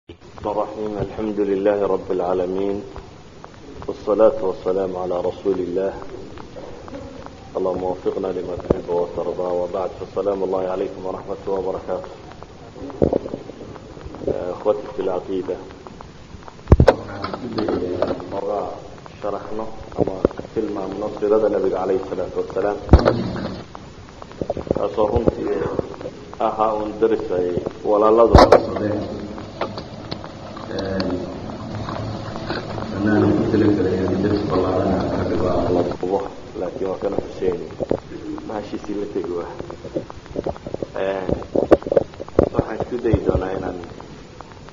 الرحيم. الحمد لله رب العالمين، والصلاة والسلام على رسول الله. اللهم وفقنا لما تحب وترضى، وبعد، فالسلام الله عليكم ورحمته وبركاته. إخوتي في العقيدة، ogaa sharaxno ama tilmaamno siirada nabiga calayhi salaatu wasalaam, taasoo runtii ahaa un daris ay walaaladu codsadeen. Anaan ku talagelay in daris ballaaran aan ka dhigo ama la dubo, laakiin waa kana Xuseeni mahashiisii la tegi. Wa waxaan isku dayi doonaa inaan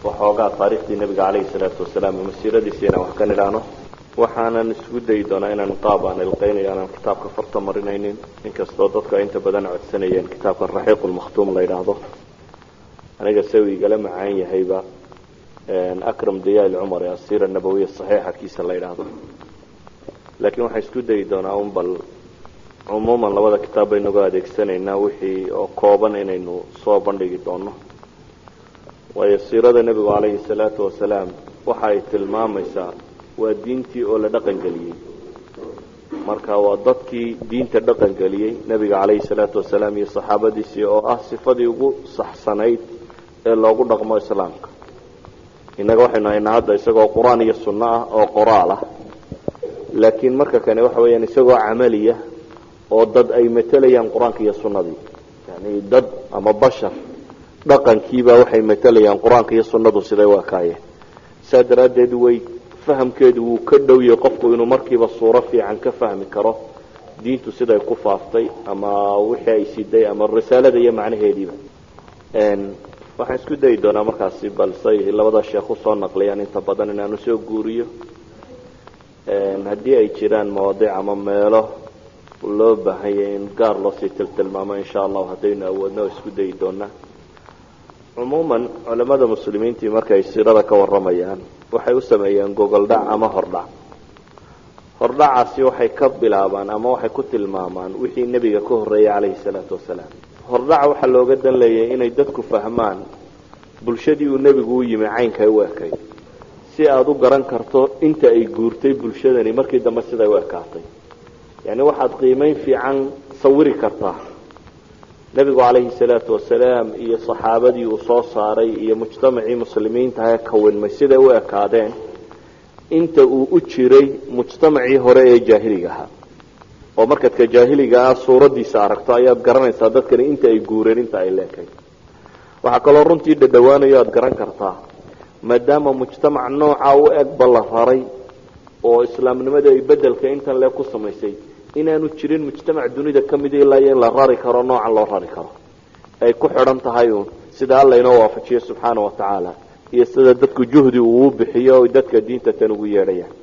waxoogaa taariikhdii nabiga calayhi salaatu wasalaam ama siiradiisa inaan wax ka nidhaahno. Waxaanan isku dayi doonaa inaan qaab aan ilqeynayo aanan kitaabka farta marinaynin, inkastoo dadku ay inta badan codsanayeen kitaabka Raxiiq Lmakhtuum la yidhaahdo. Aniga se uu igala macaan yahayba Akram Diya Cumar ee Asiira Nabawiya saxiixa kiisa la yidhaahdo, laakiin waxaan isku dayi doonaa un bal cumuuman labada kitaab baynagu adeegsanaynaa wixii oo kooban inaynu soo bandhigi doono, waayo siirada nebigu calayhi salaatu wasalaam waxa ay tilmaamaysaa waa diintii oo la dhaqan geliyey. Marka waa dadkii diinta dhaqan geliyey, nebiga calayhi salaatu wasalaam iyo saxaabadiisii, oo ah sifadii ugu saxsanayd ee loogu dhaqmo islaamka. Innaga waxaynu haynaa hadda isagoo Qur-aan iyo sunno ah oo qoraal ah, laakiin marka kane waxa weeyaan isagoo camaliya oo dad ay matelayaan Qur-aanka iyo sunnadii, yani dad ama bashar dhaqankiibaa waxay matelayaan Qur-aanka iyo sunnadu siday u ekaayeen. Saa daraaddeed way fahamkeedu wuu ka dhow yahay qofku inuu markiiba suuro fiican ka fahmi karo diintu siday ku faaftay ama wixii ay siday ama risaalada iyo macnaheediiba. Waxaan isku dayi doonaa markaasi balsay labada sheekh usoo naqliyaan inta badan inaanu soo guuriyo. Haddii ay jiraan mawaadiic ama meelo loo baahanyay in gaar loosii tiltilmaamo, insha Allahu haddaynu awoodno oo isku dayi doonaa. Cumuuman culamada muslimiintii markay siirada ka warramayaan waxay u sameeyaan gogol dhac ama hordhac. Hordhacaasi waxay ka bilaabaan ama waxay ku tilmaamaan wixii nebiga ka horreeyay calayhi salaatu wasalaam. Hordhaca waxaa looga dan leeyahay inay dadku fahmaan bulshadii uu nebigu u yimi caynkay u ekay, si aada u garan karto inta ay guurtay bulshadani markii dambe siday u ekaatay. Yani waxaad qiimeyn fiican sawiri kartaa nebigu calayhi salaatu wasalaam iyo saxaabadii uu soo saaray iyo mujtamacii muslimiinta ee kawinmay siday u ekaadeen inta uu u jiray mujtamacii hore ee jaahiliga ahaa. Oo markaad ka jaahiliga ah suuraddiisa aragto ayaad garanaysaa dadkani inta ay guureen inta ay leekay. Waxaa kaloo runtii dhadhawaanayo aada garan kartaa, maadaama mujtamac nooca u egba la raray oo islaamnimada ay bedelka intan lee ku samaysay, inaanu jirin mujtamac dunida ka mid ilaa iyo in la rari karo noocan loo rari karo. Ay ku xidhan tahay uun sida Alla inoo waafajiyo subxaana wa tacaala iyo sida dadku juhdi uu bixiyo oy dadka diinta tan ugu yeedhayaan.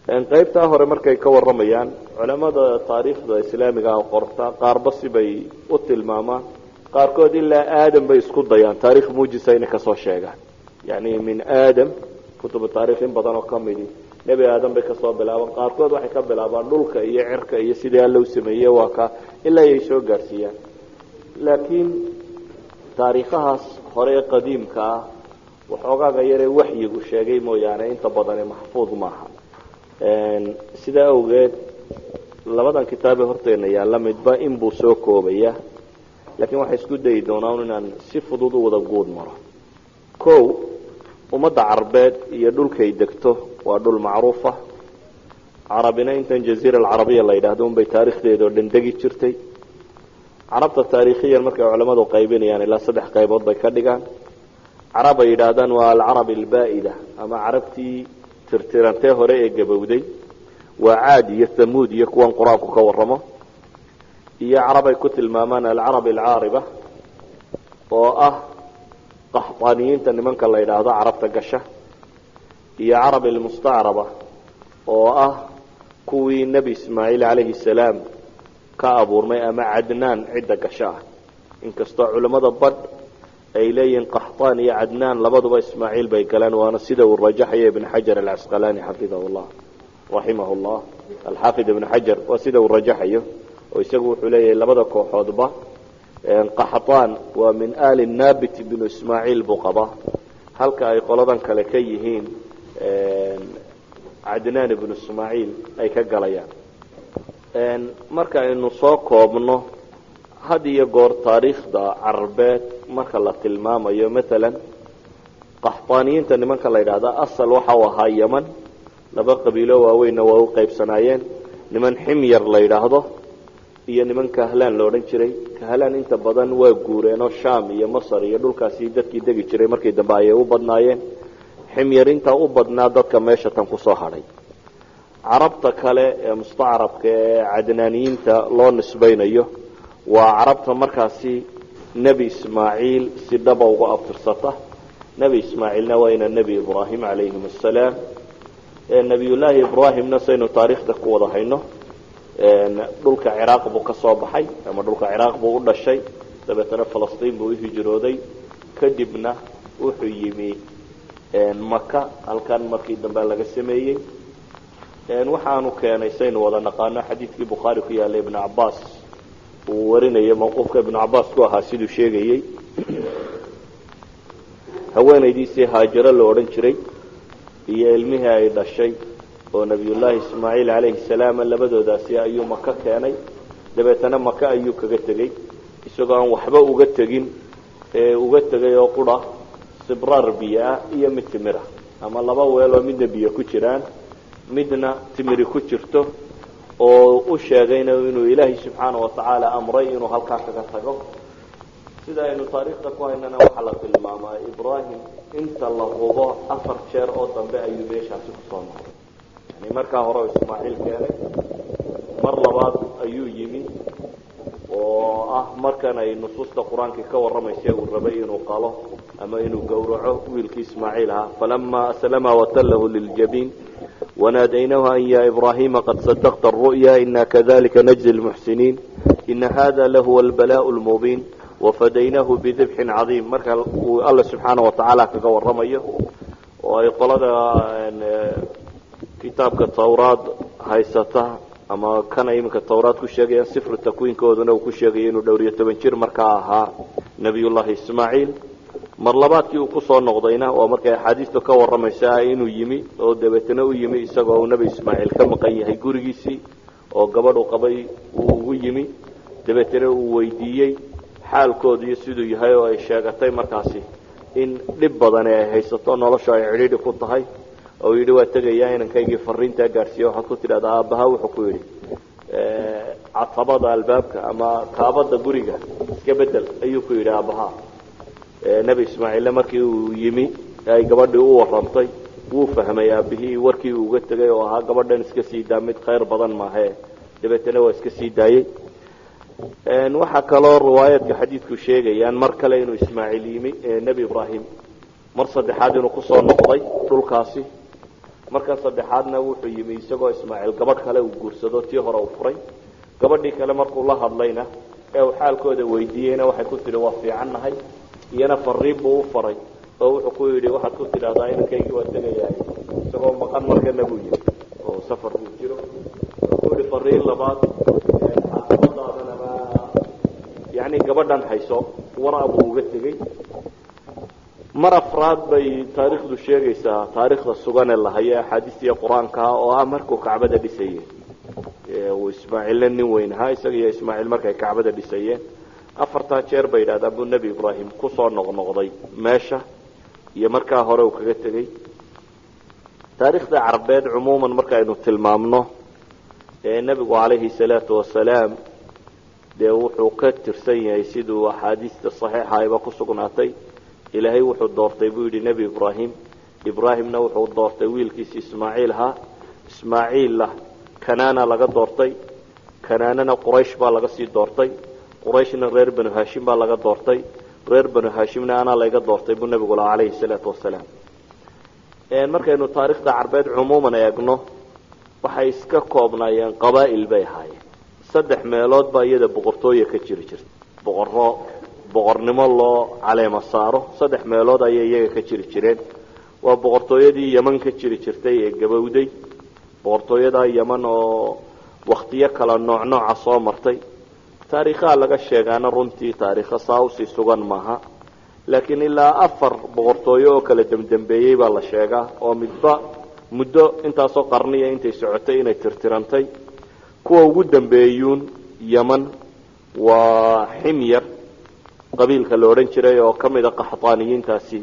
Qaybtaa hore markay ka warramayaan culamada taariikhda islaamiga ah qorta, qaarba sibay u tilmaamaan. Qaarkood ilaa Aadam bay isku dayaan taarikh muujisa inay kasoo sheegaan, yani min Aadam. Kutubu taarikh in badan oo kamidi Nebi Aadam bay kasoo bilaabaan. Qaarkood waxay ka bilaabaan dhulka iyo cirka iyo sidii Alla u sameeyey, waa ka ilaa ay soo gaarsiiyaan. Laakiin taariikhahaas hore ee qadiimka ah waxoogaaga yaree waxyigu sheegay mooyaane inta badani maxfuud maaha. Sidaa awgeed labadan kitaabee horteena yaalla midba inbuu soo koobaya, laakiin waxay isku dayi doonaan inaan si fudud u wada guud maro. Ko ummadda Carbeed iyo dhulkay degto waa dhul macruufa. Carabina intan Jaziira Alcarabiya la yidhaahdo unbay taarikhdeeda oo dhan degi jirtay. Carabta taarikhiyan markay culamadu qaybinayaan ilaa saddex qaybood bay ka dhigaan. Carab ay yidhaahdaan waa alcarab albaa'ida ama carabtii tirtirantee hore ee gabowday, waa Caad iyo Thamuud iyo kuwan Qur-aanku ka warramo, iyo carab ay ku tilmaamaan alcarab alcaariba oo ah Qaxtaaniyiinta nimanka la yidhaahdo carabta gasha, iyo carab almustacraba oo ah kuwii Nebi Ismaaciil calayhi salaam ka abuurmay ama Cadnaan cidda gasho ah, inkastoo culimmada badh ay leeyihiin Qaxtaan iyo Cadnaan labaduba Ismaaciil bay galeen, waana sida uu rajaxaya Ibn Xajar Alcasqalaani xafidahu Llah, raximah Llah. Alxaafid Ibn Xajar waa sida uu rajaxayo, oo isagu wuxuu leeyahay labada kooxoodba Qaxtaan waa min ali Naabit binu Ismaaciil buu qabaa. Halka ay qoladan kale ka yihiin Cadnaan ibnu Ismaaciil ay ka galayaan. Marka aynu soo koobno, had iyo goor taariikhda Carbeed marka la tilmaamayo, maalan Qaxtaaniyiinta nimanka la yidhaahda, asal waxa uu ahaa Yeman. Laba qabiilo waaweynna waa u qaybsanaayeen: niman Ximyar la yidhaahdo iyo niman Kahlaan la odhan jiray. Kahlaan inta badan waa guureenoo Sham iyo Masar iyo dhulkaasi dadkii degi jiray markii dambe ayay u badnaayeen. Ximyar intaa u badnaa dadka meesha tan kusoo hadhay. Carabta kale ee mustacrabka ee Cadnaaniyiinta loo nisbaynayo waa Carabta markaasi Nebi Ismaaciil si dhaba uga abtirsata. Nebi Ismaaciilna waa ina Nebi Ibraahim calayhim assalaam. Nebiyullaahi Ibraahimna, saynu taariikhda ku wada hayno, dhulka Ciraaq buu ka soo baxay ama dhulka Ciraaq buu u dhashay. Dabeetana Falastiin buu uhijrooday, kadibna wuxuu yimi Maka, halkan markii dambe laga sameeyey. Waxaanu keenay, saynu wada naqaano, xadiidkii Bukhaari ku yaallay, Ibnu Cabaas uu warinayay, mawquufka Ibnu Cabaas ku ahaa siduu sheegayey, haweenaydiisii Haajaro la odhan jiray iyo ilmihii ay dhashay oo Nabiyullaahi Ismaaciil calayhi salaam, labadoodaasi ayuu Maka keenay. Dabeetana Maka ayuu kaga tegey isagoo aan waxba uga tegin, ee uga tegay oo qura sibraar biyo ah iyo mid timira, ama laba weeloo midna biyo ku jiraan, midna timiri ku jirto, oo u sheegayna inuu Ilaahay subxaana watacaala amray inuu halkaa kaga tago. Sida aynu taariikhda ku haynana, waxaa la tilmaamaa Ibraahim inta la hubo 4 jeer oo dambe ayuu meeshaasi kusoo noqday. Yani markaa hore oo Ismaaciil keenay, mar labaad ayuu yimi, oo ah markan ay nusuusta Qur-aankii ka warramaysa uu rabay inuu qalo ama inuu gowraco wiilkii Ismaaciil ahaa: "فلما أسلما وتله للجبين وناديناه أن يا إبراهيم قد صدقت الرؤيا إنا كذلك نجزي المحسنين إن هذا لهو البلاء المبين وفديناه بذبح عظيم." Marka uu Alla subxaana watacaala kaga warramayo oo ay qolada kitaabka Tawraad haysata ama kana iminka Tawraad ku sheegayaan, sifru takwiinkooduna uu ku sheegaya inuu dhowr iyo toban jir markaa ahaa Nabiyullahi Ismaaciil. Mar labaadkii uu kusoo noqdayna waa markay axaadiistu ka warramaysa inuu yimi, oo dabeetana u yimi isagoo uu Nebi Ismaaciil ka maqan yahay gurigiisii, oo gabadhu qabay uu ugu yimi. Dabeetana uu weydiiyey xaalkoodu iyo siduu yahay, oo ay sheegatay markaasi in dhib badani ay haysato, nolosha ay cidhiidhi ku tahay, oo yidhi: "Waa tegayaa, inankaygii fariintaa gaadhsiiya, waxaad ku tidhahdaa aabbaha wuxuu ku yidhi catabada albaabka ama kaabada guriga iska bedel," ayuu ku yidhi aabbaha. Nebi Ismaaciille markii uu yimi ay gabadhii u warantay, wuu fahmay aabihii warkii uu uga tegay oo ahaa gabadhan iska sii daa, mid khayr badan maahe. Dabeetana waa iska sii daayey. Waxaa kaloo riwaayaadka xadiidku sheegayaan mar kale inuu Ismaaciil yimi, Nebi Ibraahim mar saddexaad inuu kusoo noqday dhulkaasi. Markan saddexaadna wuxuu yimi isagoo Ismaaciil gabadh kale uu guursado, tii hore uu furay. Gabadhii kale markuu la hadlayna ee uu xaalkooda weydiiyeyna, waxay ku tidhi: "Waa fiicannahay." Iyana fariin buu u faray oo wuxuu ku yidhi: "Waxaad ku tidhahdaa inankaygii waa tegayahay." Isagoo maqan markana buu yimi oo safar buu jiro. Wuxuu yihi fariin labaad: "Xaafadaadan ama yani gabadhan hayso." Waraa buu uga tegey. Mar afraad bay taariikhdu sheegaysaa, taariikhda sugane lahayo axaadiista iyo Qur-aanka, oo ah markuu Kacbada dhisayey, uu Ismaaciilna nin weyn ahaa, isaga iyo Ismaaciil markay Kacbada dhisayeen. Afartaa jeer bay yidhahdaan buu Nebi Ibraahim kusoo noqnoqday meesha iyo markaa hore uu kaga tegey. Taariikhda Carbeed cumuuman markaaynu tilmaamno, ee nebigu calayhi salaatu wasalaam dee wuxuu ka tirsan yahay, siduu axaadiista saxiixa ayba ku sugnaatay, Ilaahay wuxuu doortay buu yidhi Nebi Ibraahim, Ibraahimna wuxuu doortay wiilkiisi Ismaaciil ahaa, Ismaaciilla Kanaana laga doortay, Kanaanana Quraysh baa laga sii doortay, Qurayshna reer Banu Haashim baa laga doortay, reer Banu Haashimna anaa layga doortay buu nebigu lahaa calayhi salaatu wasalaam. Markaynu taariikhda Carbeed cumuuman eegno, waxay iska koobnaayeen qabaa'il bay ahaayeen. Saddex meelood baa iyada boqortooye ka jiri jirta, boqorro boqornimo loo caleemo saaro saddex meelood ayay iyaga ka jiri jireen. Waa boqortooyadii Yeman ka jiri jirtay ee gabowday, boqortooyadaa Yeman oo waktiyo kala nooc nooca soo martay. Taariikhaha laga sheegaana runtii taariikho saa usii sugan maaha. Laakiin ilaa 4 boqortooyo oo kala damdambeeyey baa la sheegaa, oo midba muddo intaasoo qarniya intay socotay inay tirtirantay. Kuwa ugu dambeeyuun Yeman waa Ximyar qabiilka la odhan jiray oo ka mid a Qaxtaaniyiintaasi,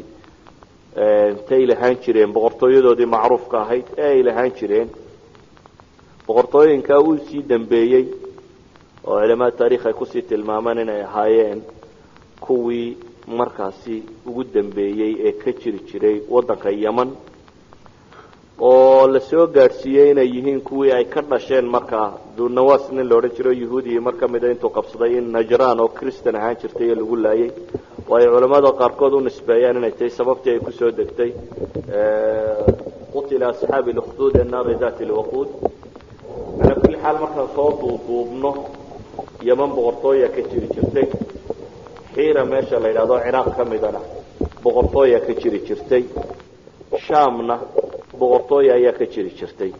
tay lahaan jireen boqortooyadoodii macruufka ahayd ee ay lahaan jireen. Boqortooyinkaa uu sii dambeeyey oo culamada taarikh ay kusii tilmaamaan inay ahaayeen kuwii markaasi ugu dambeeyey ee ka jiri jiray waddanka Yeman, oo la soo gaadhsiiyey inay yihiin kuwii ay ka dhasheen markaa Dunawas nin la odhan jiro Yahuudiyi mar ka mida intuu qabsaday in Najran oo Christan ahaan jirtay ee lagu laayay, oo ay culamada qaarkood u nisbeeyaan inay tahay sababtii ay kusoo degtay qutila asxaabi lukhduud annaari dati lwaquud. Calaa kulli xaal, markaan soo duuduubno, Yeman boqortooya ka jiri jirtay, Xiira meesha la yidhahdo Ciraaq ka midana boqortooya ka jiri jirtay, Shaamna boqortooya ayaa ka jiri jirtay,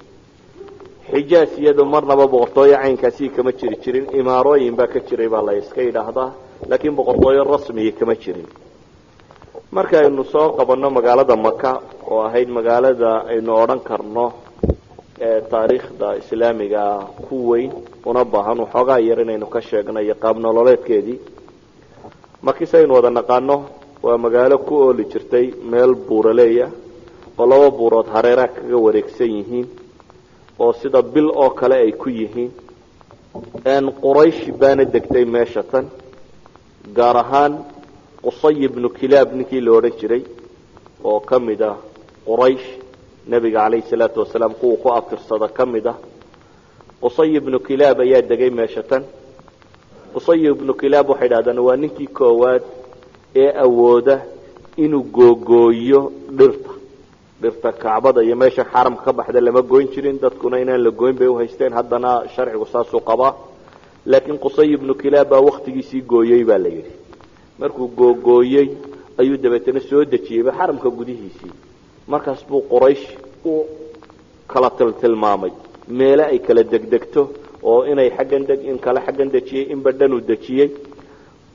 Xijaas iyadu marnaba boqortooyo caynkaasi kama jiri jirin. Imaarooyin baa ka jiray baa la iska yidhaahdaa, laakiin boqortooyo rasmigii kama jirin. Markaaynu soo qabanno magaalada Maka oo ahayd magaalada aynu odhan karno ee taariikhda islaamiga ku weyn, una baahan waxoogaa yar inaynu ka sheegno iyo qaab nololeedkeedii. Makise aynu wada naqaano waa magaalo ku ooli jirtay meel buuraleeya oo laba buurood hareeraha kaga wareegsan yihiin, oo sida bil oo kale ay ku yihiin. Quraysh baana degtay meesha tan, gaar ahaan Qusay ibnu Kilaab ninkii la odhan jiray oo ka mid ah Quraysh, nebiga calayhi salaatu wasalaam kuwa ku abtirsada ka mid ah. Qusay ibnu Kilaab ayaa degay meesha tan. Qusay ibnu Kilaab waxay idhahdaan waa ninkii koowaad ee awooda inuu googooyo dhirta. Dhirta Kacbada iyo meesha xaramka ka baxda lama goyn jirin, dadkuna inaan la goyn bay uhaysteen, haddana sharcigu saasuu qabaa. Laakiin Qusay ibnu Kilaab baa waktigiisii gooyey baa la yidhi. Markuu googooyey ayuu dabeetana soo dejiyeyba xaramka gudihiisii. Markaas buu Quraysh u kala tiltilmaamay meele ay kala degdegto, oo inay xaggan deg, in kale xaggan dejiyey, inba dhanuu dejiyey.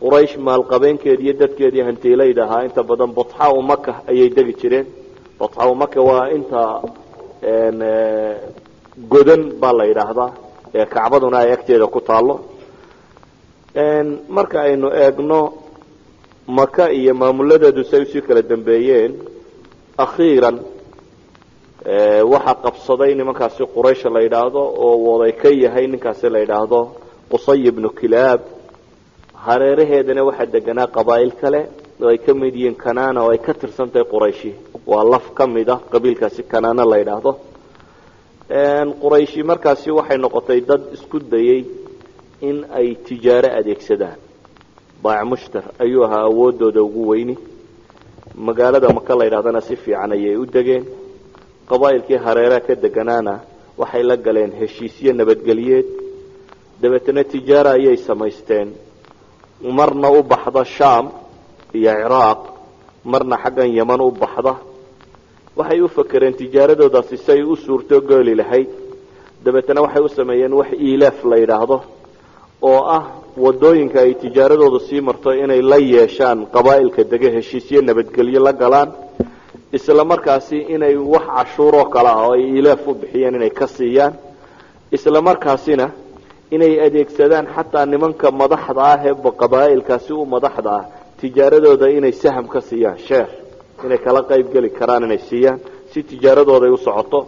Quraysh maalqabeenkeedi iyo dadkeedii hantiilayda ahaa inta badan Batxaau Maka ayay degi jireen. Batxaau Maka waa inta godan baa la yidhaahdaa ee Kacbaduna ay agteeda ku taallo. Marka aynu eegno Maka iyo maamuladeedu say usii kala dambeeyeen, akhiiran waxaa qabsaday nimankaasi Quraysha la yidhaahdo oo waday ka yahay ninkaasi la yidhaahdo Qusay ibnu Kilaab. Hareeraheedana waxaa deganaa qabaa'il kale oo ay ka mid yihiin Kanaana oo ay ka tirsan tahay Qurayshi, waa laf ka mid ah qabiilkaasi Kanaana la yidhaahdo. Qurayshi markaasi waxay noqotay dad isku dayey in ay tijaaro adeegsadaan. Baac mushtar ayuu ahaa awoodooda ugu weyni. Magaalada Maka la yidhahdana si fiican ayay u degeen. Qabaa'ilkii hareeraha ka deganaana waxay la galeen heshiisyo nabadgelyeed, dabeetana tijaara ayay samaysteen, marna u baxda Shaam iyo Ciraaq, marna xaggan Yeman u baxda. Waxay u fakereen tijaaradoodaasi si ay u suurto gooli lahayd. Dabeetana waxay u sameeyeen wax iilaaf la yidhaahdo, oo ah wadooyinka ay tijaaradoodu sii marto inay la yeeshaan qabaa'ilka dega heshiisyo nabadgelyo la galaan, isla markaasi inay wax cashuuroo kale ah oo ay iilaaf u bixiyeen inay ka siiyaan, isla markaasina inay adeegsadaan xataa nimanka madaxda ah ee qabaa'ilkaasi u madaxda ah tijaaradooda inay saham ka siiyaan, sheer inay kala qayb geli karaan inay siiyaan si tijaaradooda ay u socoto.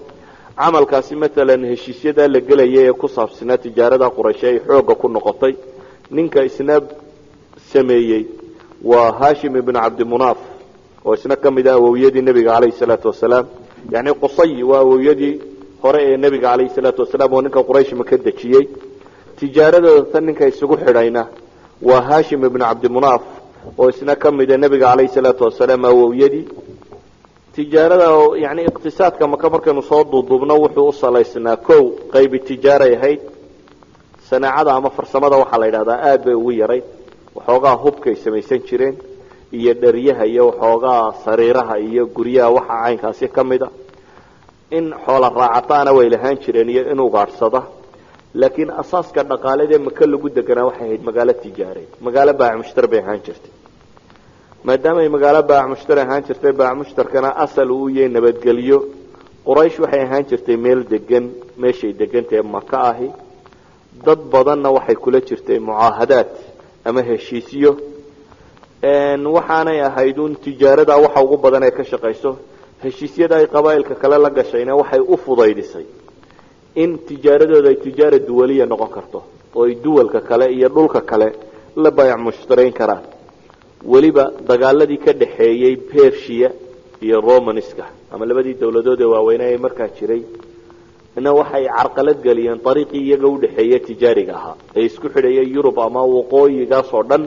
Camalkaasi matalan heshiisyadaa la gelaya ee ku saabsanaa tijaarada Quraysh ay xoogga ku noqotay, ninka isna sameeyey waa Hashim ibnu Cabdimunaaf oo isna ka mid ah awowyadii nebiga calayhi salaatu wasalaam. Yacni Qusay waa awowyadii hore ee nebiga calayhi salaatu wasalaam oo ninka Quraysh maka dejiyey. Tijaaradooda tan ninka isugu xidhayna waa Hashim ibnu Cabdimunaaf oo isna ka mida nebiga calayhi salaatu wasalaam awowyadii. Tijaarada, yani iqtisaadka Maka markaynu soo duuduubno, wuxuu u salaysnaa kow qaybi tijaaray ahayd. Sanaacada ama farsamada waxaa la yidhahdaa aad bay ugu yarayd. Waxoogaa hubkay samaysan jireen iyo dheryaha iyo waxoogaa sariiraha iyo guryaha waxa caynkaasi ka mida. In xoola raacataana way lahaan jireen iyo in ugaadhsada, laakiin asaaska dhaqaaleed ee Maka lagu deganaa waxay ahayd magaalo tijaareed, magaalo baac mushtar bay ahaan jirtay. Maadaama ay magaalo baac mushtari ahaan jirtay, baac mushtarkana asal uu yahay nabadgelyo, Quraysh waxay ahaan jirtay meel degan. Meeshay degantahe Maka ahi dad badanna waxay kula jirtay mucaahadaad ama heshiisyo, waxaanay ahayd un tijaarada waxa ugu badan ee ka shaqayso. Heshiisyada ay qabaa'ilka kale la gashayna waxay u fudaydisay in tijaaradooda ay tijaara duwaliya noqon karto oo ay duwalka kale iyo dhulka kale la baayac mushtarayn karaan. Weliba dagaaladii ka dhaxeeyey Persia iyo Romanska ama labadii dawladood ee waaweynaa ee markaa jiray na waxay carqalad geliyeen dariiqii iyaga udhexeeye tijaariga ahaa ee isku xidhaya Yurub ama waqooyigaas oo dhan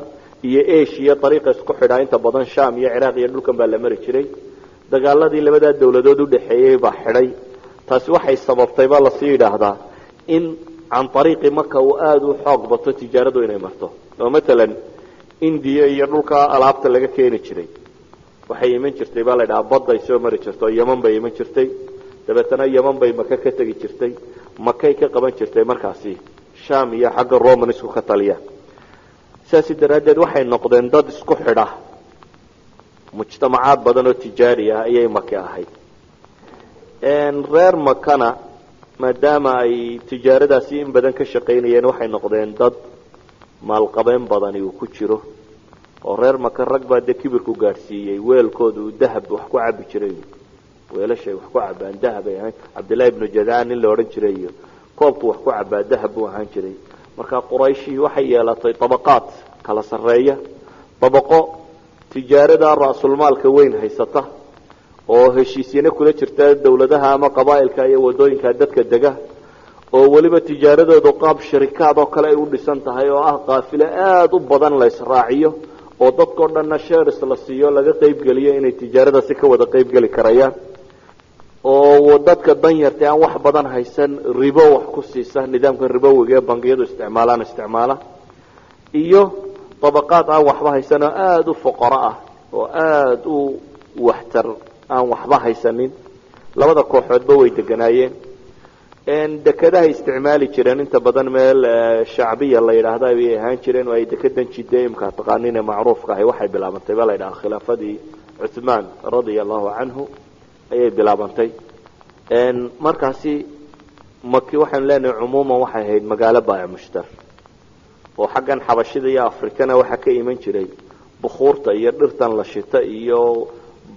iyo Asia. Dariiqa isku xidhaa inta badan Sham iyo Ciraaq iyo dhulkan baa la mari jiray. Dagaaladii labadaa dawladood udhexeeyey baa xidhay. Taasi waxay sababtay baa lasii yidhaahdaa in can ariiqi Maka uu aada u xoog bato tijaaradu inay marto, oo matalan Indiya iyo dhulka alaabta laga keeni jiray waxay iman jirtay baa la ydhahaa badday soo mari jirta oo Yeman bay iman jirtay. Dabeetana Yeman bay Maka ka tegi jirtay, Makay ka qaban jirtay markaasi Sham iyo xagga Romanisku ka taliyaan. Sidaasi daraaddeed waxay noqdeen dad isku xidha mujtamacaad badan oo tijaari ah ayay Maka ahayd. Reer Makana maadaama ay tijaaradaasi in badan ka shaqaynayeen, waxay noqdeen dad maalqabeen badani uu ku jiro, oo reer Maka rag baa dee kibirku gaadhsiiyey weelkooda uu dahab wax ku cabi jiray, weelashay wax ku cabaan dahab ay ahaan. Cabdillahi ibnu Jadcaan nin la odhan jiray iyo koobku wax ku cabaa dahab buu ahaan jiray. Marka Qurayshi waxay yeelatay dabaqaad kala sarreeya: dabaqo tijaarada ra-sulmaalka weyn haysata oo heshiisyana kula jirta dawladaha ama qabaa'ilka iyo wadooyinka dadka dega, oo weliba tijaaradoodu qaab sharikaad oo kale ay u dhisan tahay, oo ah qaafilo aada u badan la israaciyo oo dadkao dhanna shares la siiyo, laga qeybgeliyo inay tijaaradaasi ka wada qeybgeli karayaan, oo dadka danyarta aan wax badan haysan ribo wax ku siisa, nidaamka ribowiga ee bangiyadu isticmaalaan isticmaala, iyo dabaqaad aan waxba haysan oo aada u foqoro ah oo aada u waxtar aan waxba haysanin. Labada kooxoodba way deganaayeen. Dekedahay isticmaali jireen inta badan meel shacbiya la yidhaahda ayay ahaan jireen, oo ay dekedan Jide imka taqaanin ee macruufka ahi waxay bilaabantay ba la yidhaha khilaafadii Cuthmaan radia allahu canhu ayay bilaabantay. Markaasi Maki waxaynu leenahay cumuuman waxay ahayd magaalo baac mushtar, oo xaggan Xabashida iyo Afrikana waxaa ka iman jiray bukuurta iyo dhirtan la shita iyo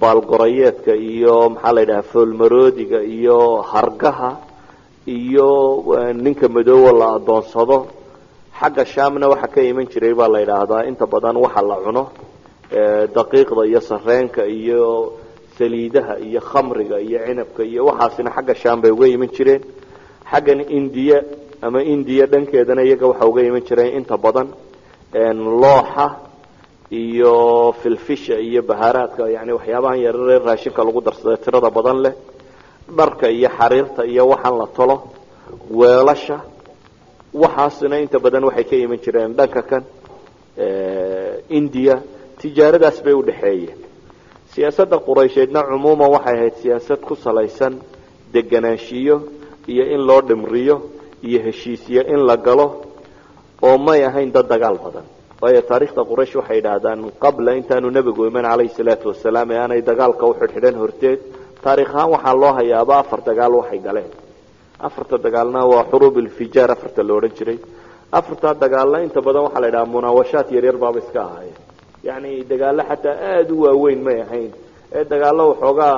baalgorayeedka iyo maxaa la yidhaha foolmaroodiga iyo hargaha iyo ninka madoowa la adoonsado. Xagga Shamna waxaa ka iman jiray baa la yidhaahdaa inta badan waxa la cuno, daqiiqda iyo sareenka iyo saliidaha iyo khamriga iyo cinabka iyo waxaasina xagga Sham bay uga iman jireen. Xaggan Indiya ama Indiya dhankeedana iyaga waxa uga iman jireen inta badan looxa iyo filfisha iyo bahaaraadka, yani waxyaabahan yararee raashinka lagu darsada tirada badan leh, dharka iyo xariirta iyo waxaan la tolo, weelasha, waxaasina inta badan waxay ka iman jireen dhanka kan Indiya. Tijaaradaas bay udhaxeeyeen. Siyaasadda Quraysheedna cumuuman waxay ahayd siyaasad ku salaysan deganaanshiyo iyo in loo dhimriyo iyo heshiisyo in la galo, oo may ahayn dad dagaal badan. Waayo taarikhda Quraysh waxay yidhaahdaan qabla intaanu nebigu iman calayhi salaatu wasalaam ee aanay dagaalka uxidhxidhan horteed, taarikh ahaan waxaa loo hayaaba 4 dagaal waxay galeen. 4ta dagaalna waa xuruub ilfijaar afarta la odhan jiray. 4taa dagaalna inta badan waxaa la yidhaha munaawashaat yaryar baaba iska ahaayeen, yacni dagaallo xataa aada u waaweyn may ahayn ee dagaallo waxoogaa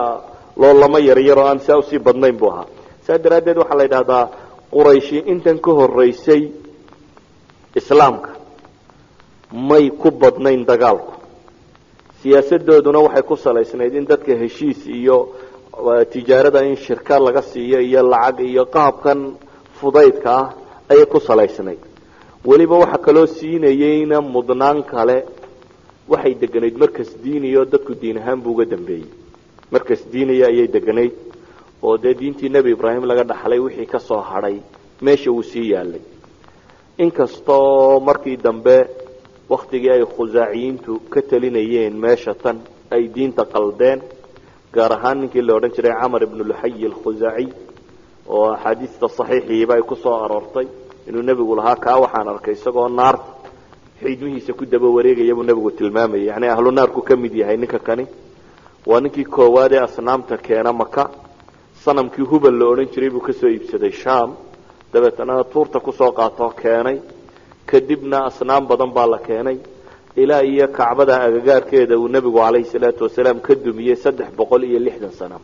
loolamo yaryar oo aan saa usii badnayn buu ahaa. Saa daraaddeed waxaa la yidhahdaa Qurayshi intan ka horeysay islaamka may ku badnayn dagaalku. Siyaasadooduna waxay ku salaysnayd in dadka heshiis iyo tijaarada in shirka laga siiyo iyo lacag iyo qaabkan fudaydka ah ayay ku salaysnayd. Weliba waxa kaloo siinayeyna mudnaan kale, waxay deganayd markas diiniyo dadku diin ahaan buu uga dambeeyey. Markas diiniya ayay deganayd, oo dee diintii Nebi Ibraahim laga dhaxlay wixii ka soo hadhay meesha uu sii yaalay, inkastoo markii dambe waktigii ay Khusaaciyiintu ka talinayeen meesha tan ay diinta qaldeen, gaar ahaan ninkii la odhan jiray Camar ibnu Luxay Alkhusaaciy, oo axaadiista saxiixiiba ay ku soo aroortay inuu nebigu lahaa kaa waxaan arkay isagoo naarta Xiidmihiisa ku daba wareegaya buu nebigu tilmaamayay. Yani ahlu naarku ka mid yahay ninka kani. Waa ninkii koowaad ee asnaamta keena Maka. Sanamkii Hubal la odhan jiray buu kasoo iibsaday Sham, dabeetana tuurta kusoo qaatoo keenay. Kadibna asnaam badan baa la keenay ilaa iyo Kacbada agagaarkeeda uu nebigu calayhi salaatu wasalaam ka dumiyey 360 sanam,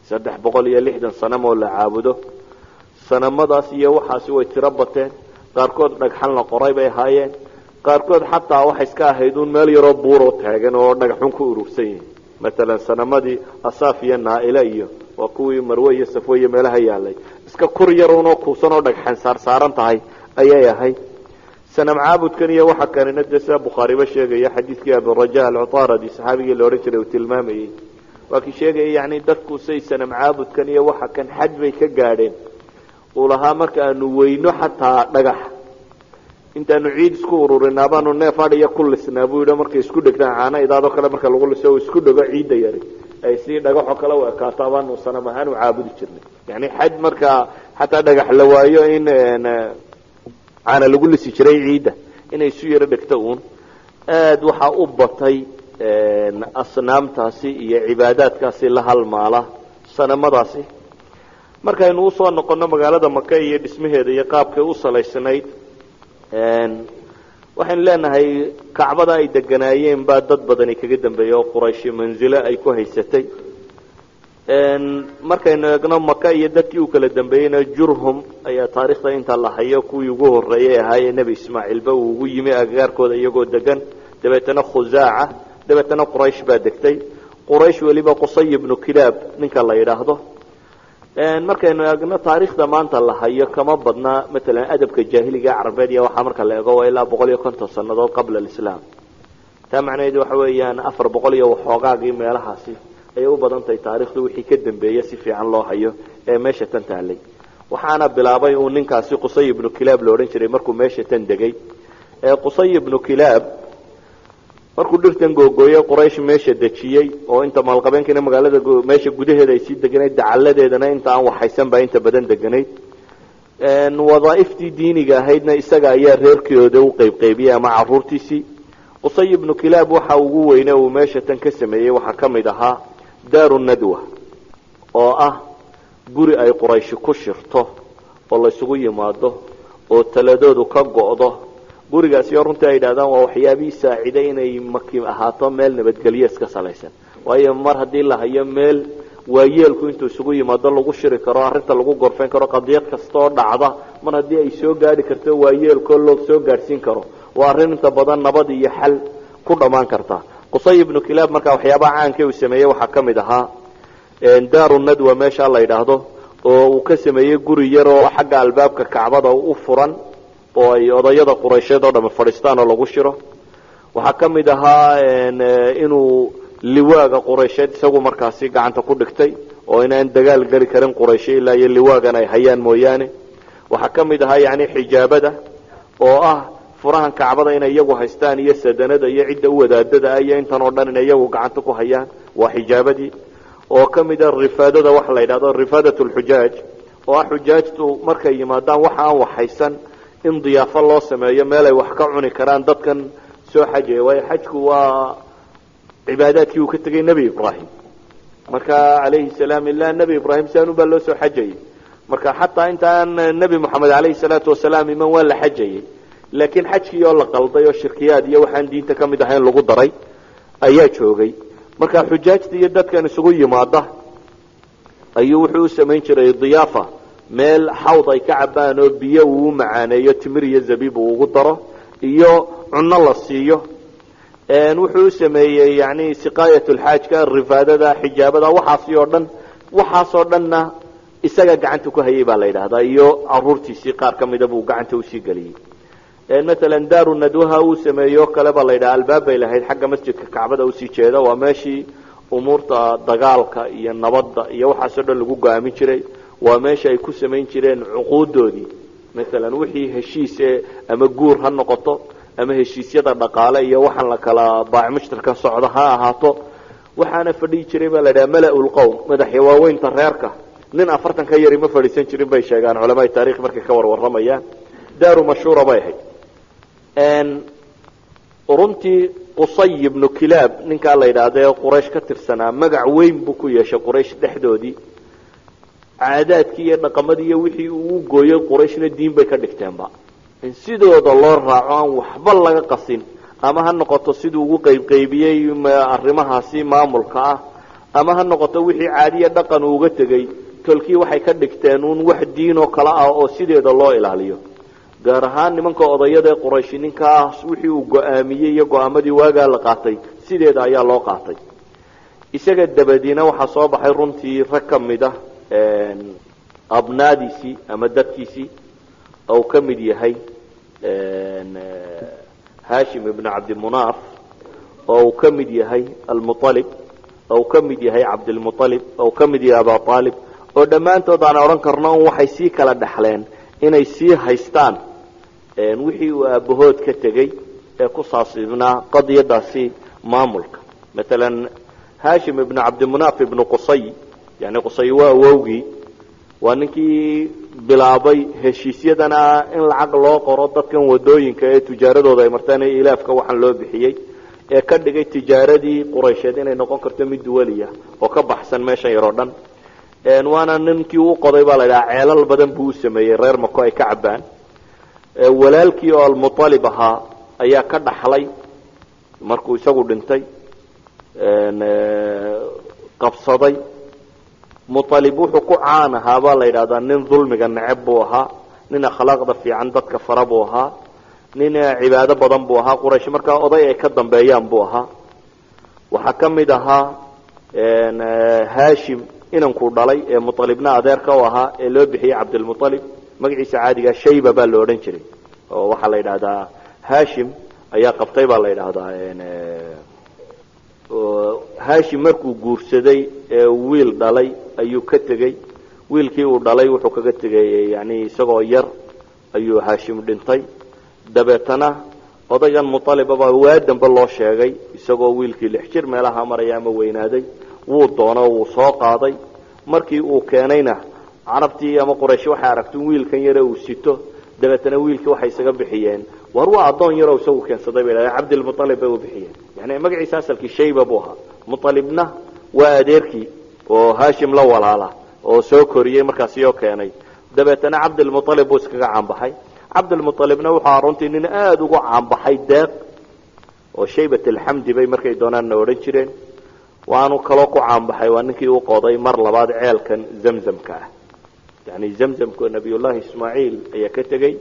360 sanam oo la caabudo. Sanamadaas iyo waxaasi way tiro bateen. Qaarkood dhagxan la qoray bay ahaayeen, qaarkood xataa waxay iska ahayd uun meel yaroo buuroo taagan oo dhagaxun ku urursan yihin. Matalan sanamadii Asaaf iyo Naaila iyo waa kuwii Marwe iyo Safwe iyo meelaha yaalay, iska kur yarunoo kuusan oo dhagxan saarsaaran tahay ayay ahayd. Sanam caabudkan iyo waxa kanina dee sida Bukhaariba sheegaya, xadiidkii Abiraja Alcutaradi saxaabigii la odhan jiray uu tilmaamayey, waa kii sheegaya yani dadku say sanam caabudkan iyo waxa kan xad bay ka gaadheen uu lahaa, marka aanu weyno xataa dhagax intaanu ciid isku ururinaa baanu neef adhiya ku lisnaa buu yidhi. Markay isku dhegtaan caano idaadoo kale marka lagu liso isku dhego ciidda yari ay si dhagaxoo kale u ekaato baanu sanam ahaan u caabudi jirnay. Yani xad markaa xataa dhagax la waayo in caana lagu lisi jiray ciidda inay isu yaro dhegto uun. Aada waxaa u batay asnaamtaasi iyo cibaadaadkaasi la halmaala sanamadaasi. Markaynu usoo noqono magaalada Maka iyo dhismaheeda iyo qaabkay u salaysnayd, waxaynu leenahay Kacbada ay deganaayeen baa dad badani kaga dambeeyey oo Qurayshi manzilo ay ku haysatay. Markaynu eegno Maka iyo dadkii u kala dambeeyeyna, Jurhum ayaa taarikhda inta la hayo kuwii ugu horreeyay ahaayee Nebi Ismaaciilba uu ugu yimi agagaarkooda iyagoo degan. Dabeetana Khusaaca, dabeetana Quraysh baa degtay. Quraysh weliba Qusay ibnu Kilaab ninka la yidhaahdo. Markaynu eegno taariikhda maanta la hayo, kama badna matalan adabka jaahiliga carabeed iyo waxaa marka la eego waa ilaa 150 sanadood qabla alislaam. Taa macnaheedu waxa weeyaan 400 iyo waxoogaagii meelahaasi ayay u badan tahay taarikhdu wixii ka dambeeya si fiican loo hayo ee meesha tan taalay. Waxaana bilaabay uu ninkaasi Qusay ibnu Kilaab la odhan jiray markuu meesha tan degay. Qusay ibnu Kilaab markuu dhirtan googooyey, Quraysh meesha dejiyey oo inta maalqabeenkiina magaalada meesha gudaheeda ay sii deganayd, dacaladeedana inta aan waxaysan baa inta badan deganayd. Wadaaiftii diiniga ahaydna isaga ayaa reerkooda u qaybqaybiyey ama caruurtiisii. Qusay ibnu Kilaab waxa ugu weyne uu meesha tan ka sameeyey waxaa ka mid ahaa Daaru Nadwa, oo ah guri ay Qurayshi ku shirto oo laysugu yimaado oo taladoodu ka go'do. Gurigaasi oo runtii ay yidhahdaan waa waxyaabihii saaciday inay Maki ahaato meel nabadgelyo iska salaysan, waayo mar haddii la hayo meel waayeelku intuu isugu yimaado lagu shiri karo, arrinta lagu gorfayn karo, qadiyad kasta oo dhacda mar haddii ay soo gaadhi karto waayeelkoo loo soo gaadhsiin karo, waa arrin inta badan nabad iyo xal ku dhammaan karta. Qusay ibnu Kilaab markaa waxyaabaha caanka uu sameeyey waxaa ka mid ahaa Daaru Nadwa meesha la yidhaahdo, oo uu ka sameeyey guri yar oo xagga albaabka Kacbada u furan oo ay odayada Quraysheed oo dhami fadhiistaan oo lagu shiro. Waxaa ka mid ahaa inuu liwaaga Quraysheed isagu markaasi gacanta ku dhigtay oo inaan dagaal geli karin Qurayshe ilaa iyo liwaagan ay hayaan mooyaane. Waxaa ka mid ahaa yani xijaabada, oo ah furahan Kacbada inay iyagu haystaan, iyo sadanada iyo cidda u wadaadada ah iyo intan oo dhan inay iyagu gacanta ku hayaan, waa xijaabadii. Oo ka mid a rifaadada waxa la yidhahdo rifaadat lxujaaj, oo ah xujaajtu markay yimaadaan waxa aan waxaysan in diyaafo loo sameeyo, meel ay wax ka cuni karaan dadkan soo xajaya, waayo xajku waa cibaadaadkii uu ka tegay Nebi Ibraahim marka calayhi salaam. Ilaa Nebi Ibraahim siaan baa loo soo xajayay. Marka xataa intaan Nebi Moxamed calayhi salaatu wasalaam iman waa la xajayay, laakiin xajkii oo la qalday oo shirkiyaad iyo waxaan diinta ka mid ahayn lagu daray ayaa joogay. Marka xujaajta iyo dadkan isugu yimaada ayuu wuxuu u samayn jiray diyaafa, meel xawd ay ka cabaan oo biyo uu macaaneeyo, timir iyo zabiib uu ugu daro iyo cunno la siiyo. Wuxuu u sameeyey yani siqaayat lxaajka, rifaadada, xijaabada, waxaasi oo dhan. Waxaasoo dhanna isaga gacanta ku hayay baa la yidhahdaa, iyo caruurtiisii qaar ka mida buu gacanta usii geliyey. Matalan Daaru Nadwaha uu sameeyo kale baa la yidhaha albaab bay lahayd xagga masjidka Kacbada usii jeeda. Waa meeshii umuurta dagaalka iyo nabadda iyo waxaasoo dhan lagu go-aamin jiray. Waa meesha ay ku samayn jireen cuquudoodii, masalan wixii heshiise ama guur ha noqoto ama heshiisyada dhaqaale iyo waxaan la kala baac mushtarka socda ha ahaato. Waxaana fadhiyi jiray baa la yidhaha mala-ul qowm, madaxya waaweynta reerka. Nin 40 ka yari ma fadhiisan jirin bay sheegaan culamaai taarikh markay ka warwaramayaan. Daaru mashhuura bay ahayd. Runtii Qusay ibnu Kilaab ninkaa la yidhaahda ee Quraysh ka tirsanaa magac weyn buu ku yeeshay Quraysh dhexdoodii. Caadaadkii iyo dhaqamadii iyo wixii uu gooyey Qurayshna diin bay ka dhigteenba in sidooda loo raaco, aan waxba laga qasin, ama ha noqoto siduu ugu qaybqaybiyey arrimahaasi maamulka ah, ama ha noqoto wixii caadiya dhaqan uu uga tegey. Tolkii waxay ka dhigteen uun wax diin oo kale ah oo sideeda loo ilaaliyo, gaar ahaan nimanka odayada ee Qurayshi. Ninkaas wixii uu go-aamiyey iyo go-aamadii waagaa la qaatay sideeda ayaa loo qaatay. Isaga dabadiina waxaa soo baxay runtii rag ka mid ah abnaadiisii ama dadkiisii, ou ka mid yahay Hashim ibnu Cabdimunaaf, oo uu ka mid yahay Almualib, oo uu ka mid yahay Cabdilmualib, oo uu ka mid yahay Aba Aalib, oo dhammaantood aan odhan karno un waxay sii kala dhexleen inay sii haystaan wixii uu aabahood ka tegey ee ku saabsibnaa qadiyadaasi maamulka. Maalan Hashim ibnu Cabdimunaaf ibnu Qusay, yani Qusay waa awowgii, waa ninkii bilaabay heshiisyadana in lacag loo qoro dadkan wadooyinka ee tijaaradooda ay martaan ee ilaafka waxaan loo bixiyey, ee ka dhigay tijaaradii Quraysheed inay noqon karto mid duwaliya oo ka baxsan meeshan yar oo dhan. Waana ninkii u qoday baa la idhaha, ceelal badan buu u sameeyey reer Mako ay ka cabaan. Walaalkii oo Almualib ahaa ayaa ka dhaxlay markuu isagu dhintay, qabsaday. Mualib wuxuu ku caan ahaa baa la yidhahdaa nin dulmiga neceb buu ahaa, nin akhlaaqda fiican dadka fara buu ahaa, nin cibaado badan buu ahaa. Quraysh markaa oday ay ka dambeeyaan buu ahaa. Waxaa ka mid ahaa Hashim inankuu dhalay ee Mualibna adeerka u ahaa ee loo bixiyey Cabdilmualib. Magaciisa caadigaa Shayba baa la odhan jiray, oo waxaa la yidhahdaa Hashim ayaa qabtay baa la yidhaahdaa. Hashim markuu guursaday ee wiil dhalay ayuu ka tegey. Wiilkii uu dhalay wuxuu kaga tegay, yani isagoo yar ayuu Hashim dhintay. Dabeetana odaygan Mualiba baa waa dambe loo sheegay isagoo wiilkii 6 jir meelaha maraya ama weynaaday. Wuu doono, wuu soo qaaday. Markii uu keenayna Carabtii ama Quraysh waxay aragtay wiilkan yare uu sito. Dabeetana wiilkii waxay isaga bixiyeen, war waa addoon yaroo isagu keensaday bay dhahdeen, Cabdilmualib bay u bixiyeen. Yani magaciisa asalkii Shayba buu ahaa. Mualibna waa adeerkii oo Hashim la walaala oo soo koriyey markaasi oo keenay. Dabeetana Cabdilmualib buu iskaga caanbaxay. Cabdilmualibna wuxuu ahaa runtii nin aada ugu caanbaxay deeq, oo Shaybat Alxamdi bay markay doonaanna odhan jireen. Waanu kaloo ku caanbaxay, waa ninkii u qoday mar labaad ceelkan Zamzamka ah. Yani Zamzamku Nabiyullahi Ismaaciil ayaa ka tegey,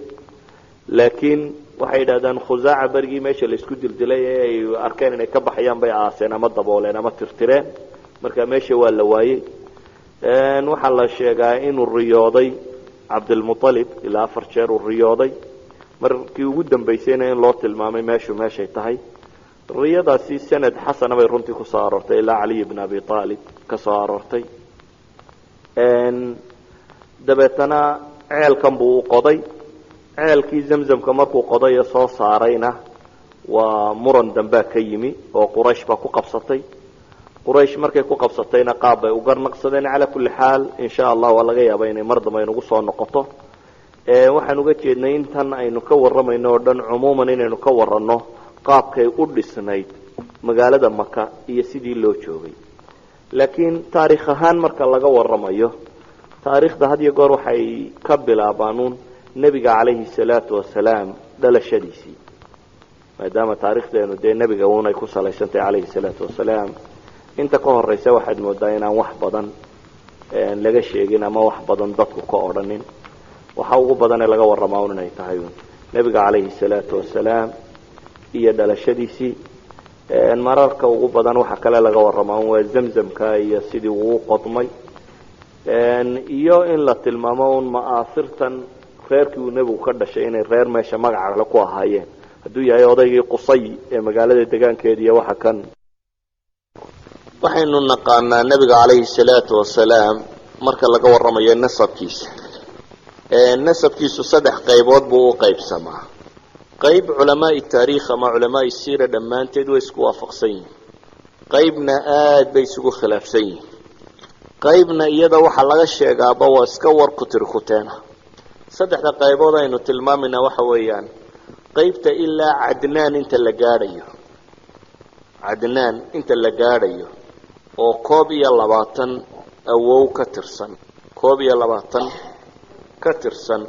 laakiin waxay yidhahdaan Khusaaca berigii meesha laisku dildilay ee ay arkeen inay ka baxayaan bay aaseen ama dabooleen ama tirtireen. Marka meesha waa la waayey. Waxaa la sheegaa inuu riyooday Cabdilmualib ilaa 4 jeer uu riyooday, markii ugu dambaysayna in loo tilmaamay meeshu meeshay tahay. Riyadaasi sanad xasana bay runtii kusoo aroortay, ilaa Caliy bn Abi Aalib ka soo aroortay. Dabeetana ceelkan buu u qoday. Ceelkii Zamzamka markuu qoday ee soo saarayna waa muran dambaa ka yimi oo Quraysh baa ku qabsatay. Quraysh markay ku qabsatayna qaab bay u garnaqsadeen. Calaa kulli xaal, insha Allah waa laga yaaba inay mar dambe aynugu soo noqoto. Waxaan uga jeednay intan aynu ka warramayno oo dhan cumuuman inaynu ka waranno qaabkay u dhisnayd magaalada Maka iyo sidii loo joogay. Laakiin taarikh ahaan marka laga warramayo, taariikhda had iyo goor waxay ka bilaabaanuun nebiga calayhi salaatu wasalaam dhalashadiisii, maadaama taarikhdeenu dee nebiga uun ay ku salaysantahay calayhi salaatu wasalaam. Inta ka horeysa waxaad moodaa inaan wax badan laga sheegin ama wax badan dadku ka odhanin. Waxa ugu badan ee laga warramaa un inay tahay un nebiga calayhi salaatu wasalaam iyo dhalashadiisii. Mararka ugu badan waxa kale laga warramaa un waa Zamzamka iyo sidii uu qodmay, iyo in la tilmaamo un ma'aasirtan reerkii uu nebigu ka dhashay inay reer meesha magaca kale ku ahaayeen, hadduu yahay odaygii Qusay ee magaalada degaankeeda iyo waxa kan. Waxaynu naqaanaa nebiga calayhi salaatu wasalaam marka laga warramayo nasabkiisa, nasabkiisu saddex qaybood buu u qaybsamaa. Qayb culamaai taariikh ama culamaai siira dhammaanteed way isku waafaqsan yihin, qaybna aad bay isugu khilaafsan yihin, qaybna iyada waxaa laga sheegaaba waa iska war ku tiri kuteena. Saddexda qaybood aynu tilmaamayna waxa weeyaan Qeybta ilaa Cadnaan inta la gaadhayo, Cadnaan inta la gaadhayo oo 21 awow ka tirsan, 21 ka tirsan,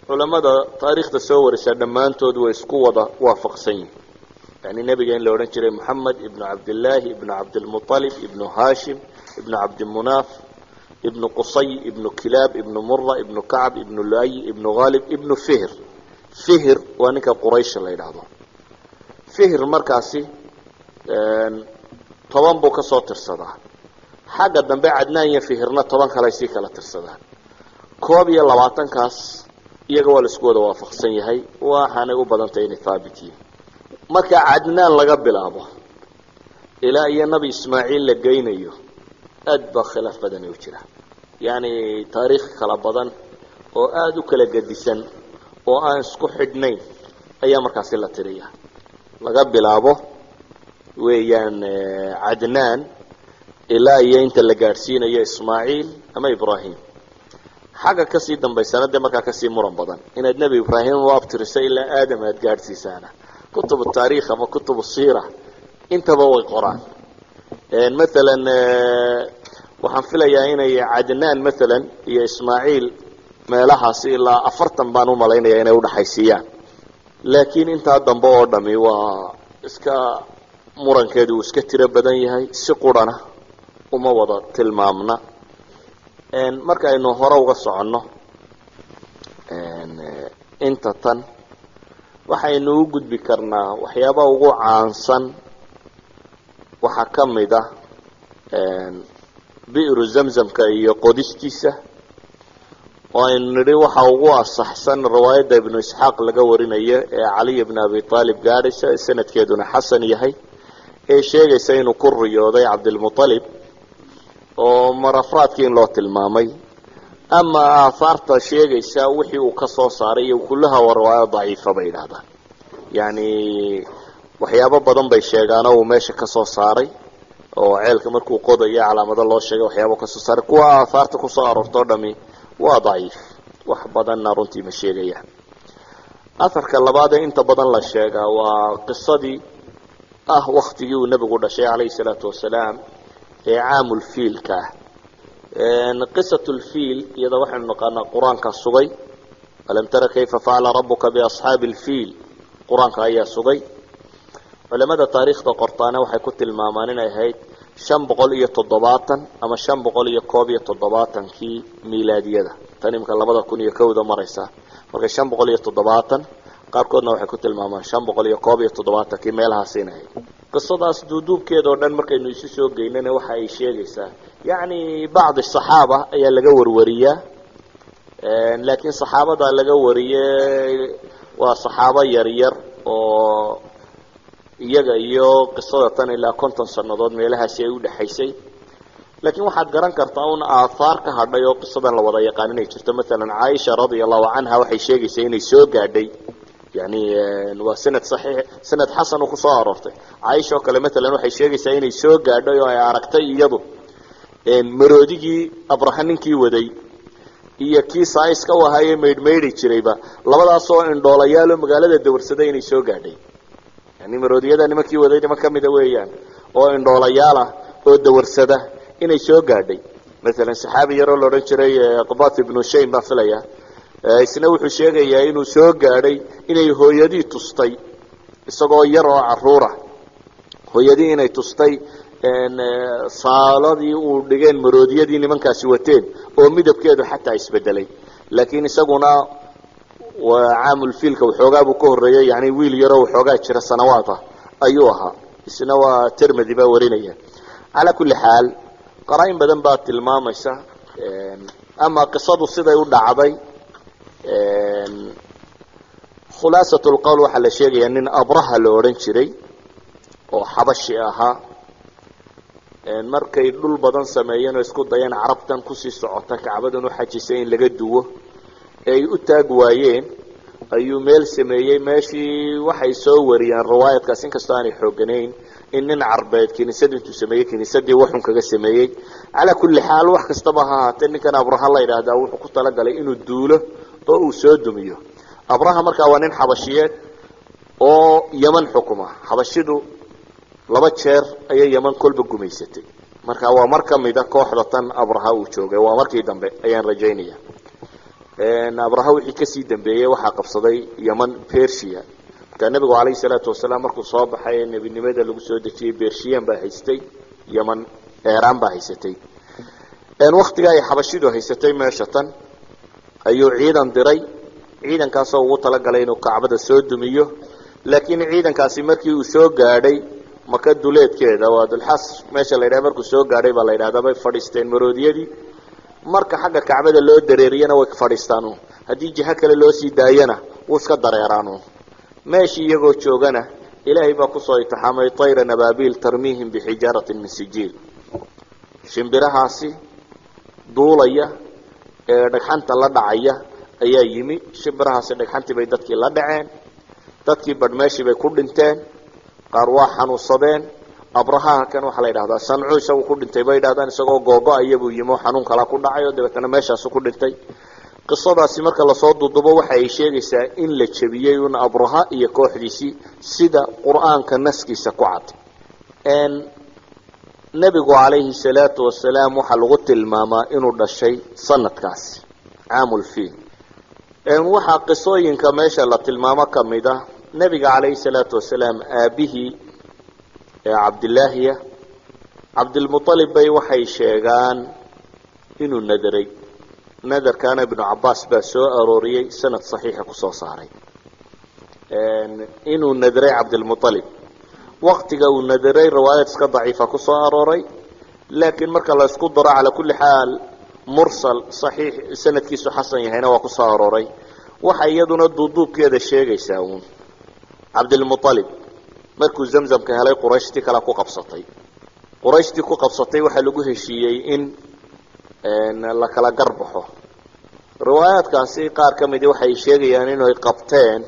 culammada taariikhda soo warisa dhammaantood way isku wada waafaqsan yihin, yani nebiga in la odhan jiray Moxamed ibnu Cabdillaahi ibnu Cabdilmuطalib ibnu Hashim ibnu Cabdimunaaf ibnu Qusay ibnu Kilaab ibnu Mura ibnu Kacb ibnu Luay ibnu Haalib ibnu Fihr. Fihr waa ninka Quraysh la yidhaahdo. Fihr markaasi 10 buu ka soo tirsadaa. Xagga dambe Cadnaan iyo Fihirna 10 kale sii kala tirsadaan. 21-kaas iyaga waa la isku wada waafaqsan yahay, waxaanay u badantay inay haabit yihiin. Marka Cadnaan laga bilaabo ilaa iyo Nabi Ismaaciil la geynayo, aad baa khilaaf badani u jira, yacni taariikh kala badan oo aada u kala gedisan oo aan isku xidhnayn ayaa markaasi la tiriya. Laga bilaabo weeyaan Cadnaan ilaa iyo inta la gaadhsiinayo Ismaaciil ama Ibrahim. Xagga kasii dambaysana dee markaa kasii muran badan inaad Nebi Ibraahim u abtiriso ilaa Aadam aad gaadhsiisaana, kutubu taarikh ama kutubu siira intaba way qoraan. Mathalan waxaan filayaa inay Cadnaan mathalan iyo Ismaaciil meelahaasi ilaa 40 baan umalaynaya inay udhaxaysiiyaan, laakiin intaa dambe oo dhami waa iska murankeedu uu iska tiro badan yahay, si qurana uma wada tilmaamna. Marka aynu hore uga soconno inta tan, waxaynu u gudbi karnaa waxyaabaha ugu caansan. Waxaa ka mid ah Bi'ru Zamzamka iyo qodistiisa, oo aynu nidhi waxa ugu asaxsan riwaayadda Ibnu Isxaaq laga warinayo ee Caliy ibn Abi Aalib gaadhaysa, sanadkeeduna xasan yahay, ee sheegaysa inuu ku riyooday Cabdilmuطalib oo marafraadkii in loo tilmaamay, ama aahaarta sheegaysa wixii uu ka soo saaray iyo kullaha waa riwaayo daciifa bay yidhahdaan. Yani waxyaabo badan bay sheegaan oo uu meesha ka soo saaray, oo ceelka markuu qodayo calaamado loo sheegay waxyaaba kasoo saaray. Kuwa aahaarta kusoo aroortoo dhami waa daciif, wax badanna runtii ma sheegayaan. Aharka labaad ee inta badan la sheegaa waa qisadii ah waktigii uu nebigu dhashay calayhi salaatu wasalaam ee caamulfiilka ah. Qisatulfiil iyada waxaynu naqaanaa Qur-aanka sugay: "Alam tara kayfa facala rabuka biasxaabi alfiil". Qur-aanka ayaa sugay. Culamada taariikhda qortaana waxay ku tilmaamaan inay ahayd 570 ama 571-kii miilaadiyada, tan imika 2001-da maraysa. Marka 570, qaarkoodna waxay ku tilmaamaan 571-kii meelahaas inay ahayd. Qisadaas duuduubkeeda oo dhan markaynu isu soo geynana, waxa ay sheegaysaa, yacni bacdi saxaaba ayaa laga warwariyaa, laakiin saxaabada laga wariye waa saxaabo yar yar oo iyaga iyo qisada tan ilaa 50 sanadood meelahaasi ay udhexaysay. Laakiin waxaad garan kartaa un aathaar ka hadhay oo qisadan la wada yaqaan inay jirto. Mathalan Caaisha radia allahu canha waxay sheegaysaa inay soo gaadhay, yani waa sanad saxiix, sanad xasan uu kusoo aroortay. Caaisha oo kale mathalan waxay sheegaysaa inay soo gaadhay oo ay aragtay iyadu maroodigii Abraha ninkii waday iyo kii saaiska u ahaayee maydhmaydhi jirayba, labadaasoo indhoolayaal oo magaalada dawarsaday inay soo gaadhay. Yani maroodiyada nimankii waday niman kamida weeyaan oo indhoolayaal ah oo dawarsada inay soo gaadhay. Mathalan saxaabi yaroo la odhan jiray Qabat ibnu Shaym baa filaya, isna wuxuu sheegayaa inuu soo gaadhay inay hooyadii tustay isagoo yar oo caruura, hooyadii inay tustay saaladii uu dhigeen maroodiyadii nimankaasi wateen oo midabkeedu xataa isbedelay. Laakiin isaguna waa caamulfiilka waxoogaa buu ka horreeyey, yani wiil yaroo waxoogaa jira sanawaad ah ayuu ahaa. Isna waa Termedi baa warinaya. Calaa kulli xaal, qaraa-in badan baa tilmaamaysa ama qisadu siday u dhacday. Khulaasat lqowl, waxaa la sheegayaa nin Abraha la odhan jiray oo xabashi ahaa, markay dhul badan sameeyeen oo isku dayeen carabtan kusii socota Kacbadan u xajisay in laga duwo ee ay u taag waayeen, ayuu meel sameeyey. Meeshii waxay soo wariyaan riwaayadkaas, inkastoo aanay xooganayn, in nin carbeed kiniisad intuu sameeyey kiniisadii waxun kaga sameeyey. Calaa kulli xaal, wax kastaba ha ahaatee, ninkan Abraha la yidhaahdaa wuxuu ku talagalay inuu duulo oo uu soo dumiyo. Abraha markaa waa nin xabashiyeed. Oo Yeman xukuma. Xabashidu laba jeer ayay Yeman kolba gumaysatay. Marka waa mar kamida kooxda tan Abraha uu joogay, waa markii dambe ayaan rajaynaya. Abraha wixii kasii dambeeyey waxaa qabsaday Yeman Persia. Markaa nebigu calayhi salaatu wasalaam markuu soo baxay ee nebinimada lagu soo dejiyey, Persian baa haystay Yeman, Eeraan baa haysatay. Waktiga ay xabashidu haysatay meesha tan ayuu ciidan diray, ciidankaasoo ugu talagalay inuu Kacbada soo dumiyo. Laakiin ciidankaasi markii uu soo gaadhay Maka duleedkeeda, waa Dulxas meesha la yidhaha, markuu soo gaadhay baa la yidhahdaa bay fadhiisteen maroodiyadii. Marka xagga Kacbada loo dareeriyana way fadhiistaan, haddii jiho kale loo sii daayana wuu iska dareeraan. Meeshii iyagoo joogana Ilaahay baa kusoo itixaamay طيرا أبابيل ترميهم بحجارة من سجيل. Shimbirahaasi duulaya ee dhagxanta la dhacaya ayaa yimi. Shimbirahaasi dhagxantii bay dadkii la dhaceen. Dadkii badh meeshii bay ku dhinteen, qaar waa xanuunsadeen. Abrahaha kan waxaa la yidhahdaa Sancu isagu ku dhintay bay yidhahdaan, isagoo googo-aya buu yimi oo xanuun kalaa ku dhacay oo dabeetana meeshaasu ku dhintay. Qisadaasi marka lasoo dudubo waxa ay sheegaysaa in la jebiyey un Abraha iyo kooxdiisii, sida Qur-aanka naskiisa ku cad. Nebigu calayhi salaatu wasalaam waxaa lagu tilmaamaa inuu dhashay sanadkaasi, caamulfiil. Waxaa qisooyinka meesha la tilmaamo kamid ah nebiga calayhi salaatu wasalaam aabihii ee Cabdilaahiya, Cabdilmualib, bay waxay sheegaan inuu nadaray. Nadarkaana Ibnu Cabaas baa soo arooriyey, sanad saxiixa kusoo saaray inuu nadaray Cabdilmualib. Waktiga uu nadaray riwaayad iska daciifa kusoo arooray, laakiin marka la isku daro, calaa kulli xaal, mursal saxiix sanadkiisu xasan yahayna waa kusoo arooray. Waxa iyaduna duuduubkeeda sheegaysaa uun Cabdilmualib markuu Zamzamka helay, Qurayshtii kale ku qabsatay. Qurayshtii ku qabsatay waxaa lagu heshiiyey in la kala garbaxo. Riwaayaadkaasi qaar ka midi waxay sheegayaan inay qabteen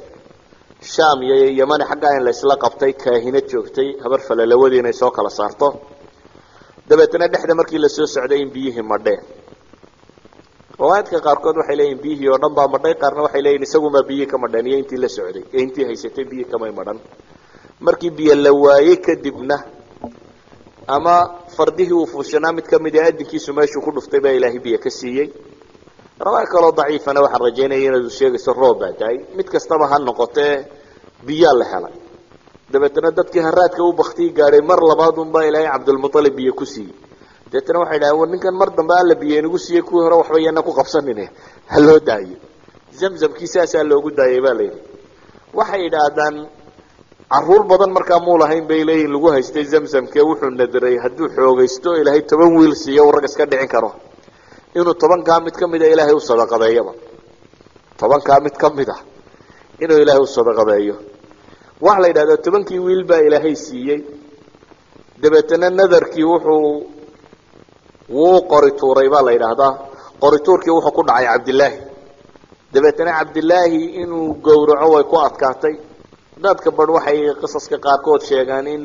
Sham iyo Yamani, xaggaa in laysla qabtay, kaahinad joogtay habar falalawadii inay soo kala saarto. Dabeetna dhexda markii lasoo socday in biyihii madheen. Riwaayaadka qaarkood waxay leeyihin biyihii oo dhan baa madhay, qaarna waxay leeyihin isagunbaa biyihii ka madheen iyo intii la socday ee intii haysatay biyihii kamay madhan. Markii biyo la waayey kadibna, ama fardihii uu fuushanaa mid kamid a adinkiisu meeshuu ku dhuftay baa Ilaahay biyo ka siiyey. Riwaaya kaloo daciifana waxaan rajaynaya inaad sheegayso roob baa daay. Mid kastaba ha noqotee, biyaa la helay. Dabeetna dadkii haraadka u baktiyi gaadhay mar labaad unbaa Ilaahay Cabdilmualib biyo ku siiyey. Dabeetna waxay dhahen, war ninkan mar dambe Alla biyo inagu siiyey, kuwii hore waxba yana ku qabsanine, ha loo daayo Zamzamkii. Saasaa loogu daayay baa layidhi. Waxay yidhaahdaan caruur badan markaa muu lahayn bay leeyihin lagu haystay Zamzamkee. Wuxuu nadiray hadduu xoogaysto, Ilaahay 10 wiil siiyo, uu rag iska dhicin karo, inuu 10-kaa mid kamida Ilaahay u sadaqadeeyaba, 10-kaa mid kamid a inuu Ilaahay u sadaqadeeyo. Waxaa la yidhahdaa 10-kii wiil baa Ilaahay siiyey. Dabeetana nadarkii wuxuu wuu qori tuuray baa la yidhaahdaa. Qorituurkii wuxuu ku dhacay Cabdillaahi. Dabeetana Cabdillaahi inuu gowraco way ku adkaatay. Dadka badh waxay qisaska qaarkood sheegaan in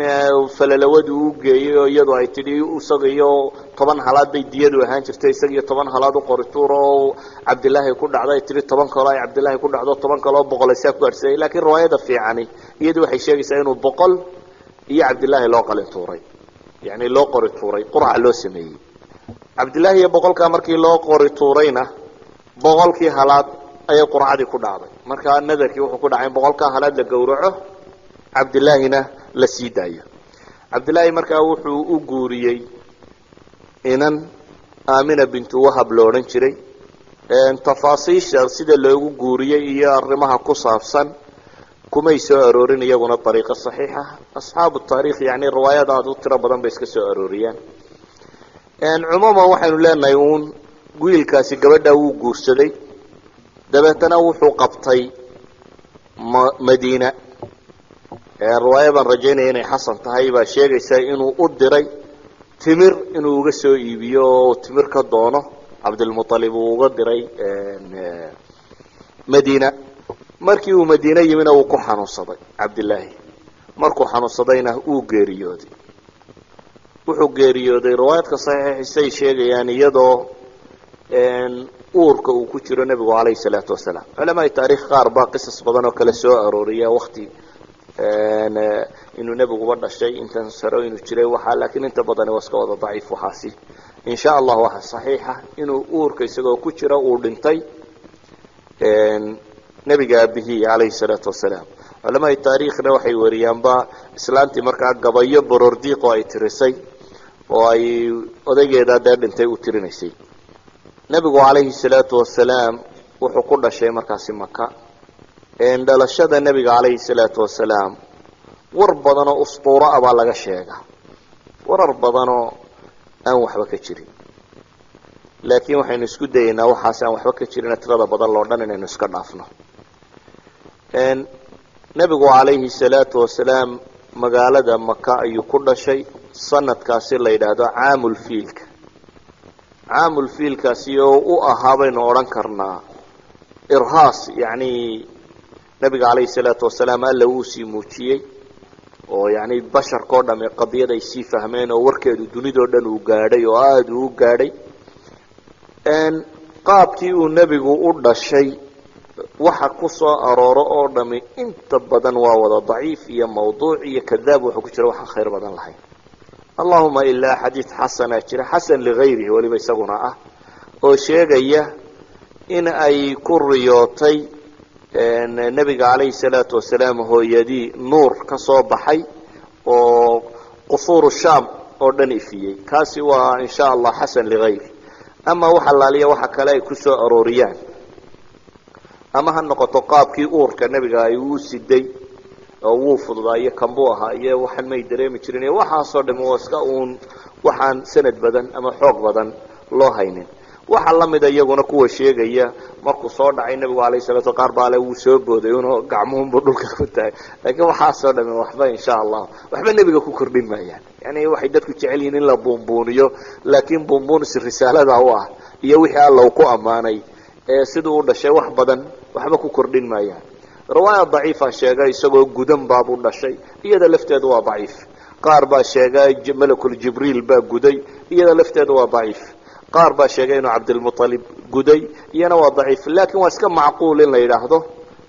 falalawadu u geeyey oo iyadu ay tidhi isaga iyo 10 halaad bay diyadu ahaan jirtay, isaga iyo 10 halaad u qorituur oo Cabdillaahi ku dhacday, ay tihi 10 kaloo ay Cabdillaahi ku dhacdo, 10 kaloo 100 aysaa ku gaadhsiiyay. Laakiin riwaayada fiicani iyadu waxay sheegaysaa inuu 100 iyo Cabdillaahi loo qalin tuuray, yacni loo qori tuuray, qurca loo sameeyey. Cabdillaahi iyo 100-kaa markii loo qori tuurayna, 100-kii halaad ayay qurcadii ku dhacday. Markaa nadarkii wuxuu ku dhacay in 100-kaa halaad la gowraco, Cabdillaahina la sii daayo. Cabdillaahi markaa wuxuu u guuriyey inan Aamina bintu Wahab lo odhan jiray. Tafaasiisha sida loogu guuriyey iyo arrimaha ku saabsan kumay soo aroorin iyaguna dariiqo saxiixa. Asxaabu taarikh yani riwaayad aada u tiro badan bay iska soo arooriyaan. Cumuuman waxaynu leenahay uun wiilkaasi gabadhaa wuu guursaday. Dabeetana wuxuu qabtay Madiina. Riwaaya baan rajaynaya inay xasan tahay baa sheegaysa inuu u diray timir inuu uga soo iibiyo oo timir ka doono Cabdilmualib uu uga diray Madiina. Markii uu Madiine yimina wuu ku xanuunsaday Cabdillaahi. Markuu xanuunsadayna uu geeriyooday. Wuxuu geeriyooday, riwaayaadka saxiixisay sheegayaan, iyadoo uurka uu ku jiro nebigu calayhi salaatu wasalaam. Culamaai taarikh qaar baa qisas badan oo kale soo arooriya wakti. Inuu nebiguba dhashay intan saro inuu jiray waxaa, laakiin inta badani waa iska wada daciif waxaasi. Insha Allah waxaa saxiixa inuu uurka isagoo ku jira uu dhintay nebiga aabihii calayhi salaatu wasalaam. Culamada taariikhna waxay wariyaanba islaantii markaa gabayo borordiiqo ay tirisay oo ay odaygeeda dee dhintay u tirinaysay. Nebigu calayhi salaatu wasalaam wuxuu ku dhashay markaasi Maka. Dhalashada nebiga calayhi salaatu wasalaam war badanoo ustuuro ah baa laga sheegaa, warar badanoo aan waxba ka jirin, laakiin waxaynu isku dayeynaa waxaas aan waxba ka jirin tirada badan loo dhan inaynu iska dhaafno. Nebigu calayhi salaatu wasalaam magaalada Maka ayuu ku dhashay sanadkaasi la yidhaahdo caamulfiilka. Caamulfiilkaasi oo u ahaa baynu odhan karnaa irhaas, yacni nebiga calayhi salaatu wasalaam alla uu sii muujiyey oo yani basharkao dhami qadiyad ay sii fahmeen oo warkeedu dunidoo dhan uu gaadhay oo aada uu gaadhay. Qaabkii uu nebigu u dhashay waxa ku soo arooro oo dhami inta badan waa wada daciif iyo mawduuc iyo kadaab, wuxuu ku jira waxaan khayr badan lahayn. Allahuma ilaa xadiid xasana jira, xasan ligayrihi weliba isaguna ah, oo sheegaya in ay ku riyootay nebiga calayhi salaatu wasalaam hooyadii nuur ka soo baxay oo qusuuru sham oo dhan ifiyey. Kaasi waa insha Allah xasan ligayri. Ama wax allaaliya waxa kale ay ku soo arooriyaan, ama ha noqoto qaabkii uurka nebiga ay uu siday oo wuu fududaa iyo kanbuu ahaa iyo waxaan may dareemi jirin iyo waxaasoo dhami waa iska uun waxaan sanad badan ama xoog badan loo haynin. Waxaa lamida iyaguna kuwa sheegaya markuu soo dhacay nebigu alayh salatu, qaar baale wuu soo booday unoo gacmuhunbu dhulka ku taagay, laakiin waxaasoo dhami waxba insha Allah waxba nebiga ku kordhin maayaan. Yani waxay dadku jecel yihiin in la buunbuuniyo, laakiin buunbuunis risaalada u ah iyo wixii Alla uu ku ammaanay ee siduu u dhashay wax badan waxba ku kordhin maayaan. Riwaaya daciifa sheega isagoo gudan baabuu dhashay, iyada lafteedu waa daciif. Qaar baa sheega malakul Jibriil baa guday, iyada lafteedu waa daciif. Qaar baa sheegay inuu Cabdilmualib guday, iyana waa daciif. Laakiin waa iska macquul in la yidhaahdo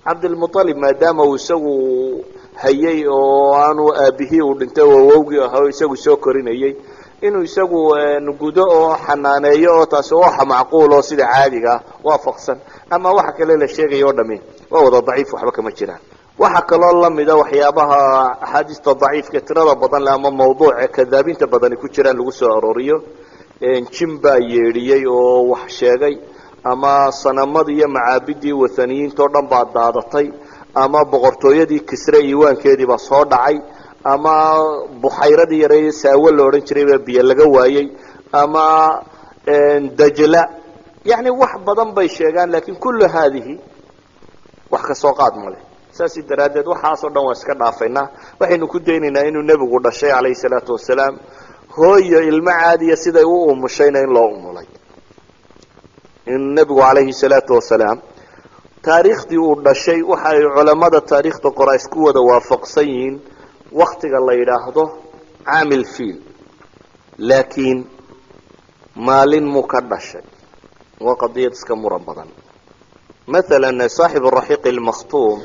Cabdilmualib, maadaama uu isagu hayay oo aanu aabihii uu dhintay oo awowgii ahaa oo isagu soo korinayay, inuu isagu gudo oo xanaaneeyo, oo taasi waxa macquul oo sida caadiga ah waafaqsan. Ama waxa kale la sheegaya o dhami waa wada daciif, waxba kama jiraan. Waxaa kaloo lamida waxyaabaha axaadiista daciifka tirada badan le ama mawduuca kadaabinta badani ku jiraan lagu soo arooriyo, jin baa yeedhiyey oo wax sheegay, ama sanamadii iyo macaabidii wathaniyiinta o dhan baa daadatay, ama boqortooyadii Kisre iiwaankeedii baa soo dhacay, ama buxayradii yare Saawo la odhan jiray baa biyo laga waayey, ama Dajla. Yani wax badan bay sheegaan, lakin kullu haadihi wax ka soo qaad male. Saasi daraaddeed waxaasoo dhan waa iska dhaafaynaa. Waxaynu ku daynaynaa inuu nebigu dhashay calayhi salaatu wasalaam, hooyo ilmo caadiya siday u umushayna in loo umulay. In nebigu calayhi salaatu wasalaam taariikhdii uu dhashay waxa ay culamada taariikhda qoraa isku wada waafaqsan yihiin waktiga la yidhaahdo caamil fiil, laakiin maalin muu ka dhashay waa qadiyad iska muran badan. Mathalan saaxib Raxiiq Almakhtuum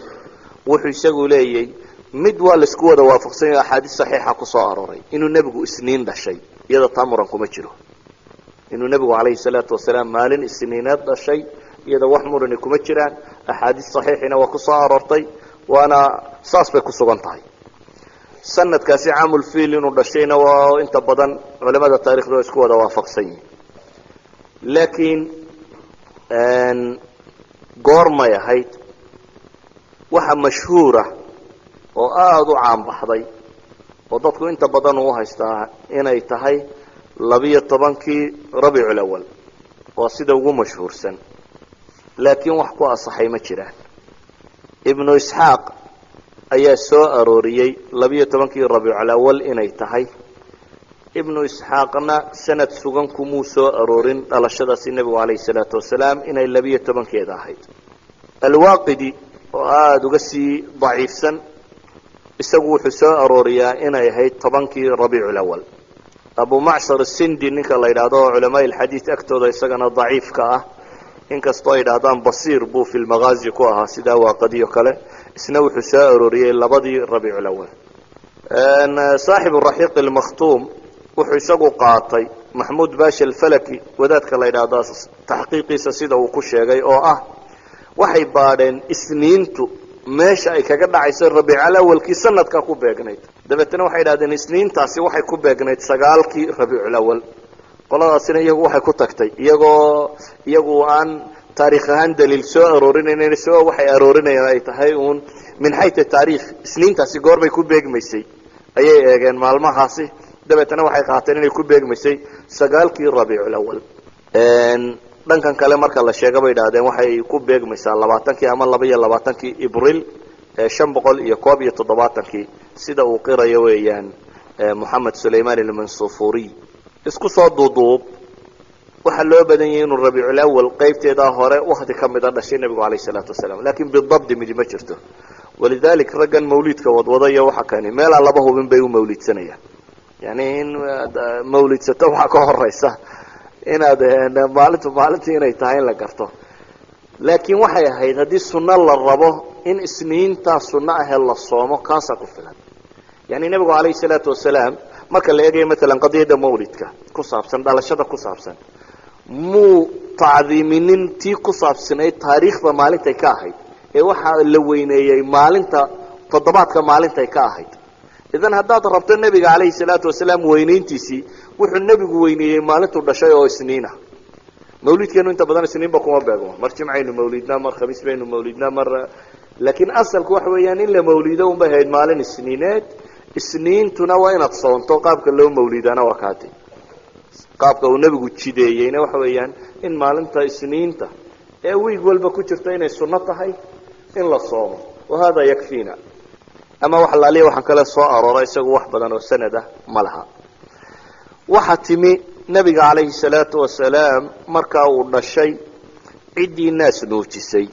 wuxuu isagu leeyay mid waa la isku wada waafaqsan yaho, axaadiis saxiixa kusoo arooray inuu nebigu Isniin dhashay, iyada taa muran kuma jiro. Inuu nebigu calayhi salaatu wasalaam maalin Isniineed dhashay iyada wax murani kuma jiraan, axaadiis saxiixina waa kusoo aroortay, waana saas bay ku sugan tahay. Sanadkaasi caamulfiil inuu dhashayna waa inta badan culamada taarikhda waa isku wada waafaqsan yihin, laakiin goormay ahayd? Waxa mashhuura oo aada u caanbaxday oo dadku inta badan uu haystaa inay tahay 12-kii Rabiiculawal, waa sida ugu mashhuursan, laakiin wax ku asaxay ma jiraan. Ibnu Isxaaq ayaa soo arooriyey 12-kii Rabiiculawal inay tahay. Ibnu Isxaaqna sanad sugan kumuu soo aroorin dhalashadaasi nebigu calayhi salaatu wasalaam inay 12-keeda ahayd. Alwaaqidi oo aada uga sii daciifsan isagu wuxuu soo arooriyaa inay ahayd 10-kii Rabiiculawal. Abu Macshar Sindi ninka la yidhaahdo oo culamaa ilxadiid agtooda isagana daciifka ah, Inkastoo ay idhaahdaan basiir buu fi lmagaazi ku ahaa, sidaa waaqadiyo kale, isna wuxuu soo arooriyey 2dii Rabiiculawal. Saaxibu Raxiiq Almakhtuum wuxuu isagu qaatay Maxmuud Baasha Alfalaki, wadaadka la yidhaahdaa, taxqiiqiisa sida uu ku sheegay, oo ah waxay baadheen Isniintu meesha ay kaga dhacayso Rabiiculawalkii sanadka ku beegnayd. Dabeetna waxay idhahdeen Isniintaasi waxay ku beegnayd 9kii Rabiiculawal. Qoladaasina iyagu waxay ku tagtay, iyagoo iyagu aan taariikh ahaan daliil soo aroorinaynin, soo waxay aroorinayaan ay tahay uun min xayta taariikh, Isniintaasi goorbay ku beegmaysay ayay eegeen maalmahaasi. Dabeetna waxay qaateen inay ku beegmaysay 9kii Rabiiculawal. Dhankan kale marka la sheega, bay idhahdeen, waxay ku beegmaysaa 20kii ama 22kii Ibril 571kii, sida uu qirayo weeyaan Moxamed Sulayman Almansufuriy. Isku soo duuduub, waxaa loo badan yahay inuu Rabiiculawal qaybteedaa hore wakti ka mida dhashay nebigu alayh isalaatu wasalaam, lakin bidabdi midi ma jirto. Walidalik raggan mawlidka wadwadaya waxa kani meelaan laba hubin bay u mawlidsanayaan. Yani in mawlidsato waxaa ka horeysa inaad maalintu maalintii inay tahay in la garto. Laakiin waxay ahayd haddii sunno la rabo in Isniintaa sunno ahee la soomo, kaasaa ku filan. Yani nebigu calayhi salaatu wasalaam, marka la eegayo matalan qadiyadda mawlidka ku saabsan, dhalashada ku saabsan, muu tacdiiminin tii ku saabsanayd taariikhda maalintay ka ahayd, ee waxaa la weyneeyey maalinta toddobaadka maalintay ka ahayd. Idan haddaad rabto nebiga calayhi salaatu wasalaam weynayntiisii, wuxuu nebigu weyneeyey maalintuu dhashay oo Isniina. Mawlidkeenu inta badan Isniinba kuma beegmo, mar Jimcaynu mawlidnaa, mar Khamiis baynu mawlidnaa, mar. Laakiin asalku waxa weeyaan in la mawlido unbay ahayd maalin Isniineed. Isniintuna waa inaad soonto. Qaabka loo mawlidaana waa kaati. Qaabka uu nebigu jideeyeyna waxa weeyaan in maalinta Isniinta ee wiig walba ku jirta inay sunno tahay in la soomo, wa hada yakfiina. Ama wax laaliya waxaan kale soo aroora, isagu wax badan oo sanad ah ma laha. Waxaa timi nebiga calayhi salaatu wasalaam markaa uu dhashay, ciddii naas nuujisay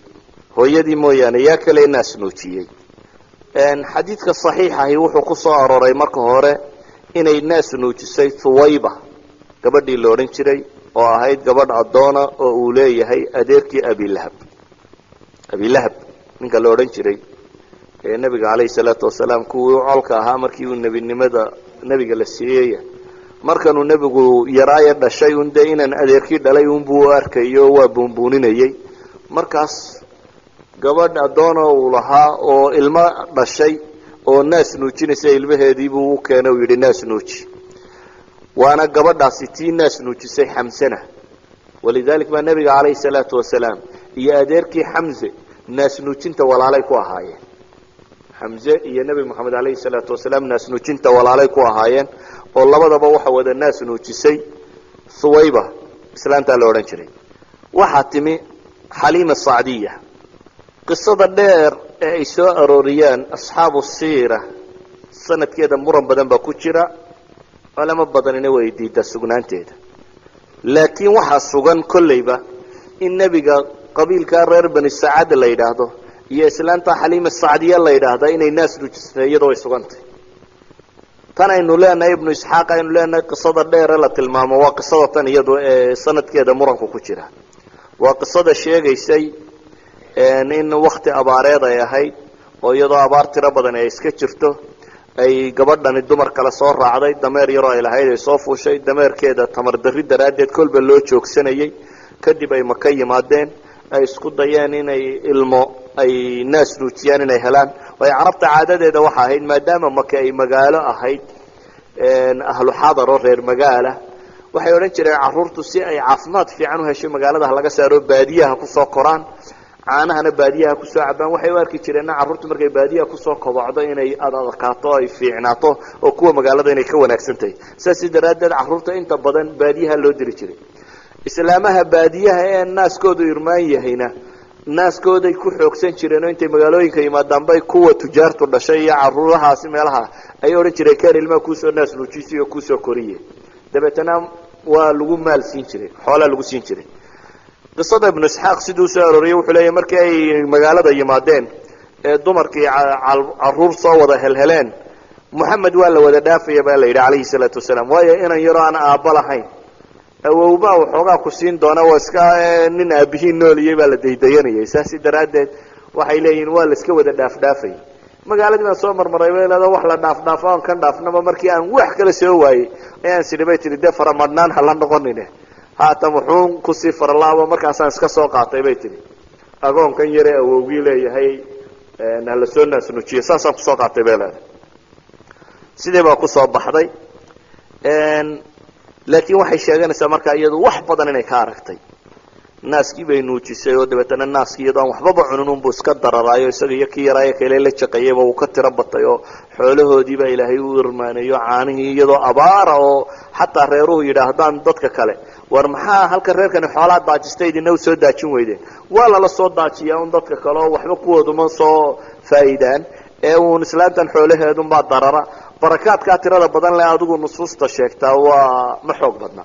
hooyadii mooyaane, yaa kale naas nuujiyey? Xadiidka saxiixahi wuxuu ku soo arooray marka hore inay naas nuujisay Thuwayba, gabadhii la odhan jiray, oo ahayd gabadh addoona oo uu leeyahay adeerkii Abilahab. Abilahab ninka la odhan jiray ee nebiga calayhi salaatu wasalaam kuwii colka ahaa markii uu nebinimada nebiga la siiyey, markanuu nebigu yaraaye dhashay un dee inaan adeerkii dhalay unbuu arkayo, waa buunbuuninayey. Markaas gabadh addoona uu lahaa oo ilmo dhashay oo naas nuujinaysa ilmaheediibuu u keenay, uu yidhi naas nuuji. Waana gabadhaasi tii naas nuujisay Xamsena. Walidalik baa nebiga calayhi salaatu wasalaam iyo adeerkii Xamse naas nuujinta walaalay ku ahaayeen. Xamse iyo Nebi Moxamed calayhi salaatu wasalaam naas nuujinta walaalay ku ahaayeen, oo labadaba waxa wada naas nuujisay Thuwayba, islaantaa la odhan jiray. Waxaa timi Xaliima Sacdiya. Qisada dheer ee ay soo arooriyaan asxaabu siira sanadkeeda muran badan baa ku jira, culamo badanina way diidaa sugnaanteeda. Laakiin waxaa sugan kollayba in nebiga qabiilkaa reer Bani Sacad la yidhaahdo iyo islaanta Xaliima Sacdiya la yidhaahda inay naas nuujisatay, iyadoo way sugantay. Tan aynu leenahay Ibnu Isxaaq aynu leenahay, qisada dheere la tilmaamo waa qisada tan iyadu ee sanadkeeda muranku ku jira. Waa qisada sheegaysay in wakti abaareed ay ahayd, oo iyadoo abaar tiro badan ay iska jirto ay gabadhani dumar kale soo raacday, dameer yaroo ay lahayd ay soo fuushay, dameerkeeda tamar darri daraaddeed kolba loo joogsanayay. Kadib ay Maka yimaadeen, ay isku dayeen inay ilmo ay naas nuujiyaan inay helaan. Waayo Carabta caadadeeda waxa ahayd, maadaama Maka ay magaalo ahayd, ahlu xadar oo reer magaala, waxay odhan jireen carruurtu si ay caafimaad fiican u hesho magaalada ha laga saaro, baadiyaha kusoo koraan, caanahana baadiyaha kusoo cabaan. Waxay u arki jireenna carruurtu markay baadiyaha kusoo kobocdo inay adadkaato, ay fiicnaato, oo kuwa magaalada inay ka wanaagsan tahay. Saasi daraaddeed carruurta inta badan baadiyaha loo diri jiray. Islaamaha baadiyaha ee naaskoodu irmaan yahayna naaskooday ku xoogsan jireen, oo intay magaalooyinka yimaadaan bay kuwa tujaartu dhashay iyo caruurahaasi meelaha ayay odhan jireen keen ilmaha kuusoo naas nuujisiy oo kuusoo koriye. Dabeetana waa lagu maal siin jiray, xoolaa lagu siin jiray. Qisada Ibnu Isxaaq siduu soo arooriyey, wuxuu leeyahy markii ay magaalada yimaadeen ee dumarkii caruur soo wada helheleen, Moxamed waa la wada dhaafaya baa la yidhi calayhi salaatu wasalaam, waayo inan yaroo aan aabba lahayn. Awowbaa waxoogaa ku siin doona, waa iska nin aabihiin nooliyey baa la daydayanayay. Saasi daraaddeed waxay leeyihin waa la iska wada dhaafdhaafay. Magaaladii baan soo marmaray bay leeda, wax la dhaafdhaafo aan kan dhaafnaba. Markii aan wax kala soo waayey ayaan sidhi, bay tihi, dee faramadhnaan hala noqonine, haatan wuxuun kusii faralaabo. Markaasaan iska soo qaatay, bay tihi, agoonkan yare awowgii leeyahay hala soo naasnuujiyo. Saasaan kusoo qaatay, bay leedahay. Sidii baa kusoo baxday, laakiin waxay sheeganaysaa markaa iyadu wax badan inay ka aragtay. Naaskii bay nuujisay oo dabeetana naaskii iyadoo aan waxbaba cunin unbuu iska dararaayo, isaga iyo kii yaraayo kale la jaqayayba uu ka tiro batay, oo xoolahoodii baa Ilaahay u irmaaneeyo caanihii, iyadoo abaara oo xataa reeruhu yidhaahdaan dadka kale, "War maxaa halka reerkani xoolaa daajistay idina u soo daajin weydeen?" Waa lala soo daajiyaa un dadka kale oo waxba kuwooduma soo faa'iidaan ee uun islaantan xoolaheedunbaa darara. Barakaadkaa tirada badan le adigu nusuusta sheegtaa waa ma xoog badna,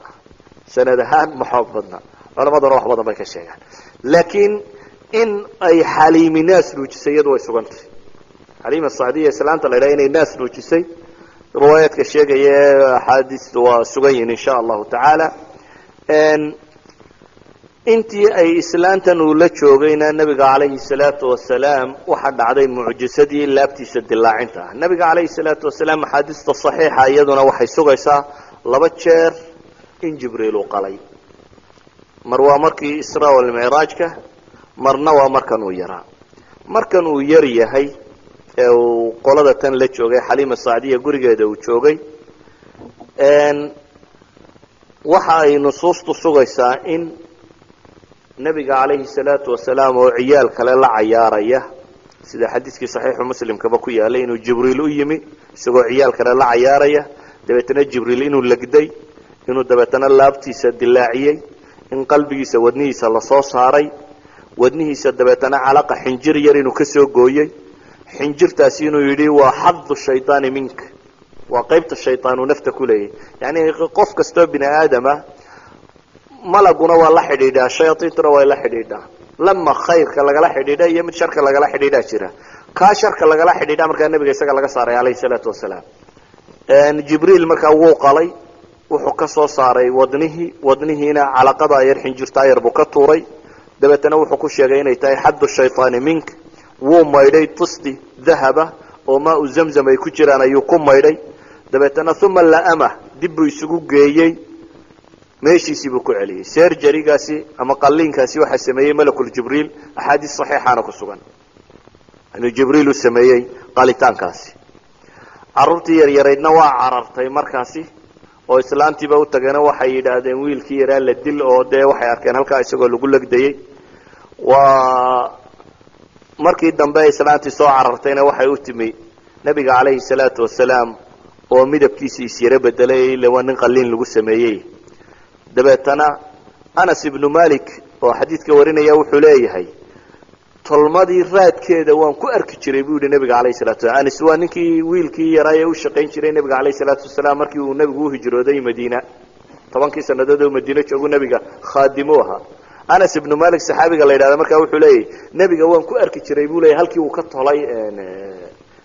sanad ahaan ma xoog badna, culamaduna wax badan bay ka sheegaan. Laakiin in ay Xaliimi naas nuujisay iyadu way sugantay. Xaliima Sacdiya islaanta la idhaha inay naas nuujisay, riwaayaadka sheegaya ee axaadiistu waa sugan yihin, insha Allahu tacaala. Intii ay islaantan uu la joogayna nabiga calayhi salaatu wasalaam waxaa dhacday mucjisadii laabtiisa dilaacinta ah. Nabiga calayhi salaatu wasalaam axaadiista saxiixa iyaduna waxay sugaysaa laba jeer in Jibriil uu qalay. Mar waa markii Israa walmicraajka, marna waa markan uu yaraa. Markan uu yar yahay ee uu qolada tan la joogay, Xaliima Sacdiya gurigeeda uu joogay, waxa ay nusuustu sugaysaa in nebiga calayhi salaatu wasalaam oo ciyaal kale la cayaaraya, sida xadiiskii saxiixu Muslimkaba ku yaalay, inuu Jibriil u yimi isagoo ciyaal kale la cayaaraya. Dabeetana Jibriil inuu legday, inuu dabeetana laabtiisa dilaaciyey, in qalbigiisa, wadnihiisa lasoo saaray, wadnihiisa dabeetana calaqa xinjir yar inuu kasoo gooyey. Xinjirtaasi inuu yidhi, "Waa xadu shayطaani minka," waa qaybta shayطaan uu nafta ku leeyahy. Yani qof kastoo bini aadama malaguna waa la xidhiidhaa, shayaaiintuna waa la xidhiidhaa. Lama khayrka lagala xidhiidha iyo mid sharka lagala xidhiidhaa jira. Kaa sharka lagala xidhiidha markaa nebiga isaga laga saaray calayhi salaatu wasalaam. Jibriil markaa wuu qalay, wuxuu ka soo saaray wadnihii. Wadnihiina calaqada yar, xinjirtaa yar buu ka tuuray. Dabeetana wuxuu ku sheegay inay tahay xaddu shayطaani mink. Wuu maydhay, tisti dahaba oo maau Zamzam ay ku jiraan ayuu ku maydhay. Dabeetana uma la'ama, dib buu isugu geeyey, meeshiisii buu ku celiyey. Surgery-gaasi ama qaliinkaasi waxaa sameeyey malakul Jibriil. Axaadiis saxiixaana ku sugan inuu Jibriil u sameeyey qalitaankaasi. Carruurtii yaryaraydna waa carartay markaasi oo islaantiiba u tageeno, waxay yidhaahdeen wiilkii yaraa la dil, oo dee waxay arkeen halkaa isagoo lagu legdayey. Waa markii dambe islaantii soo carartayna waxay u timi nebiga calayhi salaatu wasalaam oo midabkiisi isyaro bedelay, ile waa nin qaliin lagu sameeyey. Dabeetana Anas ibnu Malik oo xadiidka warinaya wuxuu leeyahay, "Tolmadii raadkeeda waan ku arki jiray," buu yihi nebiga alayh salatu slam. Anas waa ninkii wiilkii yaraa ee u shaqayn jiray nebiga alayh salaatu wasalaam markii uu nebigu uhijrooday Madiina. 10kii sanadood oo Madiine joogu nebiga khaadimu ahaa Anas ibnu Malik, saxaabiga la yidhahda. Markaa wuxuu leeyahy, nebiga waan ku arki jiray, buu leeyay, halkii uu ka tolay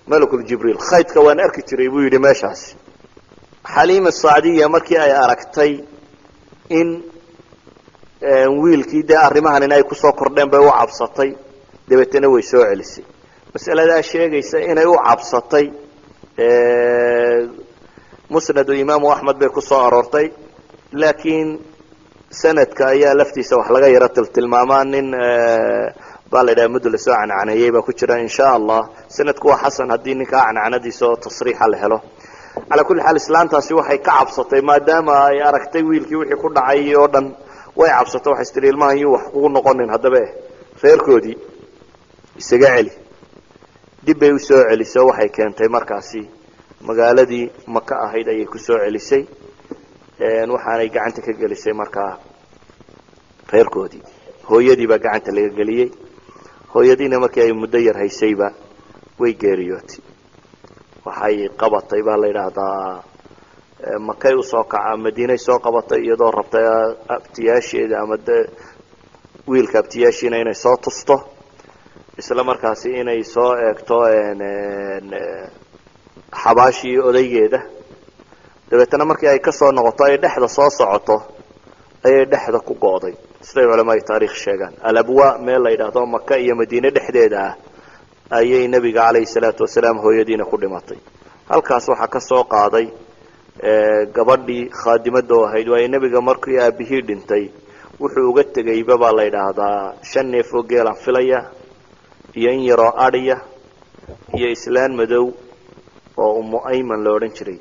malakul Jibriil, khaydka waan arki jiray, buu yidhi meeshaasi. Xaliima Sacdiya markii ay aragtay in wiilkii dee arrimahan in ay kusoo kordheen bay u cabsatay. Dabeetana way soo celisay. Masaladaa sheegaysa inay u cabsatay Musnadu Imaamu Axmed bay kusoo aroortay, laakiin sanadka ayaa laftiisa wax laga yaro tiltilmaamaa. Nin baa la yidhaha muddo lasoo cancaneeyey baa ku jira. Insha Allah sanadku waa xasan haddii ninkaa cancanadiisa oo tasriixa la helo. Calaa kulli xaal, islaantaasi waxay ka cabsatay maadaama ay aragtay wiilkii wixii ku dhacay oo dhan, way cabsatay. Waxay is tiri, "Ilmahan yuu wax kugu noqonin, haddaba reerkoodii isaga celi." Dib bay usoo celiso, waxay keentay markaasi magaaladii Maka ahayd ayay kusoo celisay, waxaanay gacanta ka gelisay markaa reerkoodii. Hooyadii baa gacanta laga geliyey. Hooyadiina markii ay muddo yar haysayba way geeriyootay. Waxay qabatay baa la yidhaahdaa Makay usoo kaca, Madiinay soo qabatay iyadoo rabtay abtiyaasheeda ama de wiilka abtiyaashiina inay soo tusto, isla markaasi inay soo eegto xabaashii odaygeeda. Dabeetana markii ay kasoo noqoto, ay dhexda soo socoto. Ayay dhexda ku go'day, siday culamaai taarikh sheegaan. Alabwa meel la yidhaahdo Maka iyo Madiine dhexdeeda ah ayay nebiga calayhi salaatu wasalaam hooyadiina ku dhimatay. Halkaas waxaa ka soo qaaday gabadhii khaadimada oo ahayd, waayo nebiga markii aabihii dhintay wuxuu uga tegayba baa la yidhaahdaa 5 neef oo geelaan filaya iyo in yaroo adhiya iyo islaan madow oo Umu Ayman la odhan jiray,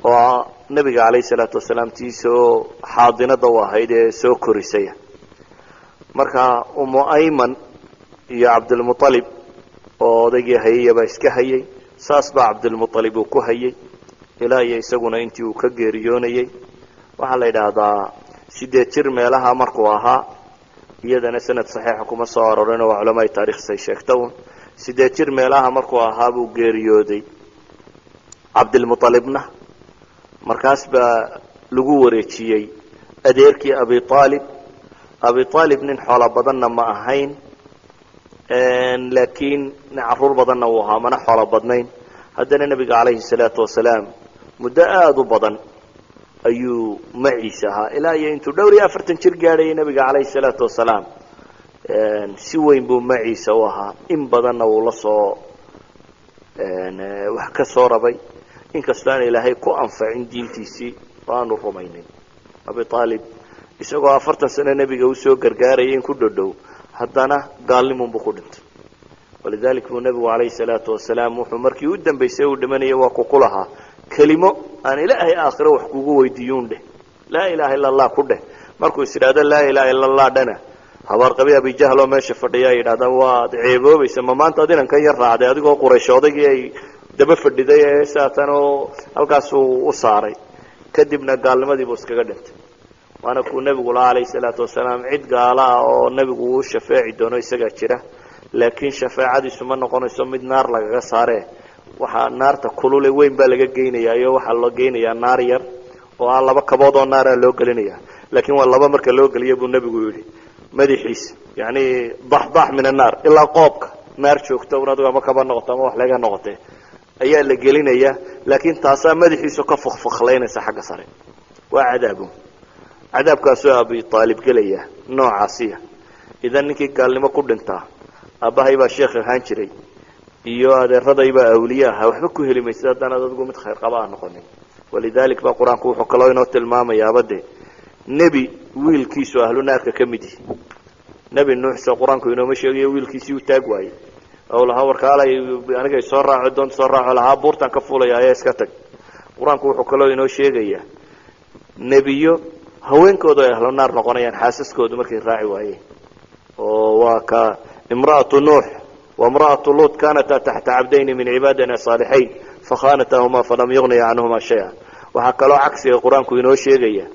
oo nebiga calayhi salaatu wasalaam tii soo xaadinada u ahayd ee soo korisaya. Marka Umu Ayman iyo Cabdilmualib oo odaygii hayaya baa iska hayay. Saas baa Cabdilmualib uu ku hayay ilaa iyo isaguna intii uu ka geeriyoonayay. Waxaa la yidhaahdaa 8 jir meelaha markuu ahaa, iyadana sanad saxiixa kuma soo arorin oo waa culamaai taarikhsay sheegta un. 8 jir meelaha markuu ahaa buu geeriyooday Cabdilmualibna. Markaas baa lagu wareejiyey adeerkii Abi Aalib. Abi Aalib nin xoolo badanna ma ahayn, laakiin nin caruur badanna uu ahaa, mana xoolo badnayn. Haddana nebiga calayhi salaatu wasalaam muddo aada u badan ayuu maciisa ahaa, ilaa iyo intuu dhowr iyo 40 jir gaadhayay. Nebiga calayhi salaatu wasalaam si weyn buu maciisa u ahaa, in badanna wuu la soo wax ka soo rabay, inkastoo aan Ilaahay ku anfacin diintiisii oo aanu rumaynin. Abi Aalib isagoo 40 sano nebiga usoo gargaarayay in ku dhodhow, haddana gaalnimunbuu ku dhintay. Walidalik buu nebigu calayhi salaatu wasalaam wuxuu markii u dambaysay uu dhimanayay waa ku lahaa: "Kelimo aan Ilaahay aakhiro wax kugu weydiiyuun dheh, laa ilaha illa Allah ku dheh." Markuu is idhahdo "laa ilaha illa Allah" dhana, habaarqabi Abijahl oo meesha fadhiya yidhahda: "Waad ceeboobaysa, ma maanta ad inankan yar raacday adigoo Quraysh odaygii ay daba fadhiday?" Ee saatan oo halkaasuu u saaray, kadibna gaalnimadii buu iskaga dhintay. Waana kuu nebigu lahaa calayhi salaatu wasalaam: cid gaala ah oo nebigu uu shafeeci doono isagaa jira, laakiin shafeecadiisu ma noqonayso mid naar lagaga saare. Waxaa naarta kulule weyn baa laga geynayaa, iyo waxaa loo geynayaa naar yar oo ah laba kabood oo naaraa loo gelinaya, laakiin waa laba marka loo geliya buu nebigu yidhi madaxiisa, yani daxdax min annaar ilaa qoobka naar joogta un adigo ama kaba noqoto ama wax laga noqote ayaa la gelinaya, laakiin taasaa madaxiisu ka fukfuklaynaysa xagga sare. Waa cadaabun, cadaabkaasoo Abi Aalib gelaya noocaasiya. Idan ninkii gaalnimo ku dhintaa, aabbahay baa sheekh ahaan jiray iyo adeeraday baa awliye ahaa, waxba ku heli maysid haddanaad adigu mid khayr qaba ah noqonin. Walidalik baa Qur-aanku wuxuu kaloo inoo tilmaamayaaba de nebi wiilkiisu ahlu naarka ka mid yihi. Nebi Nuuxse Qur-aanku inooma sheegayo wiilkiisii u taag waayey oo lahaa: "Warkaalay, aniga soo raaco, doonta soo raaco," lahaa, "buurtaan ka fuulaya ayaa iska tag." Qur-aanku wuxuu kaloo inoo sheegayaa nebiyo haweenkoodu ay ahlu naar noqonayaan, xaasaskoodu markay raaci waayeen, oo waa ka imra'atu Nuux waimra'atu Luut kaanataa taxta cabdayni min cibaadina saalixiin fakhanatahumaa falam yugniya canhuma shaya. Waxaa kaloo cagsiga Qur-aanku inoo sheegaya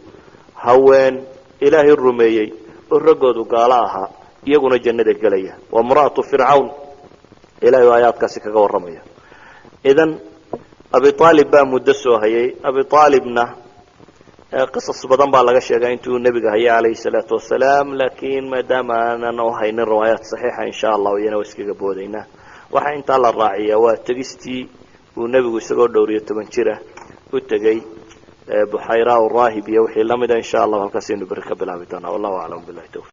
haween Ilaahay rumeeyey oo raggoodu gaalo ahaa iyaguna jannada gelaya, waa imra'atu Fircawn. Ilahay aayaadkaasi kaga warramaya. Idan Abi Aalib baa muddo soo hayay. Abi Aalibna qisas badan baa laga sheegaa intuu nebiga hayay calayhi salaatu wasalaam, laakiin maadaama aanan u haynin riwaayaat saxiixa, insha allahu iyana waa iskaga boodaynaa. Waxaa intaa la raaciyaa waa tegistii uu nebigu isagoo dhowr iyo toban jira u tegey Buxayra Raahib iyo wixii lamida. Insha allahu halkaasaynu beri ka bilaabi doonaa. Wallahu aclam, billahi tawfiq.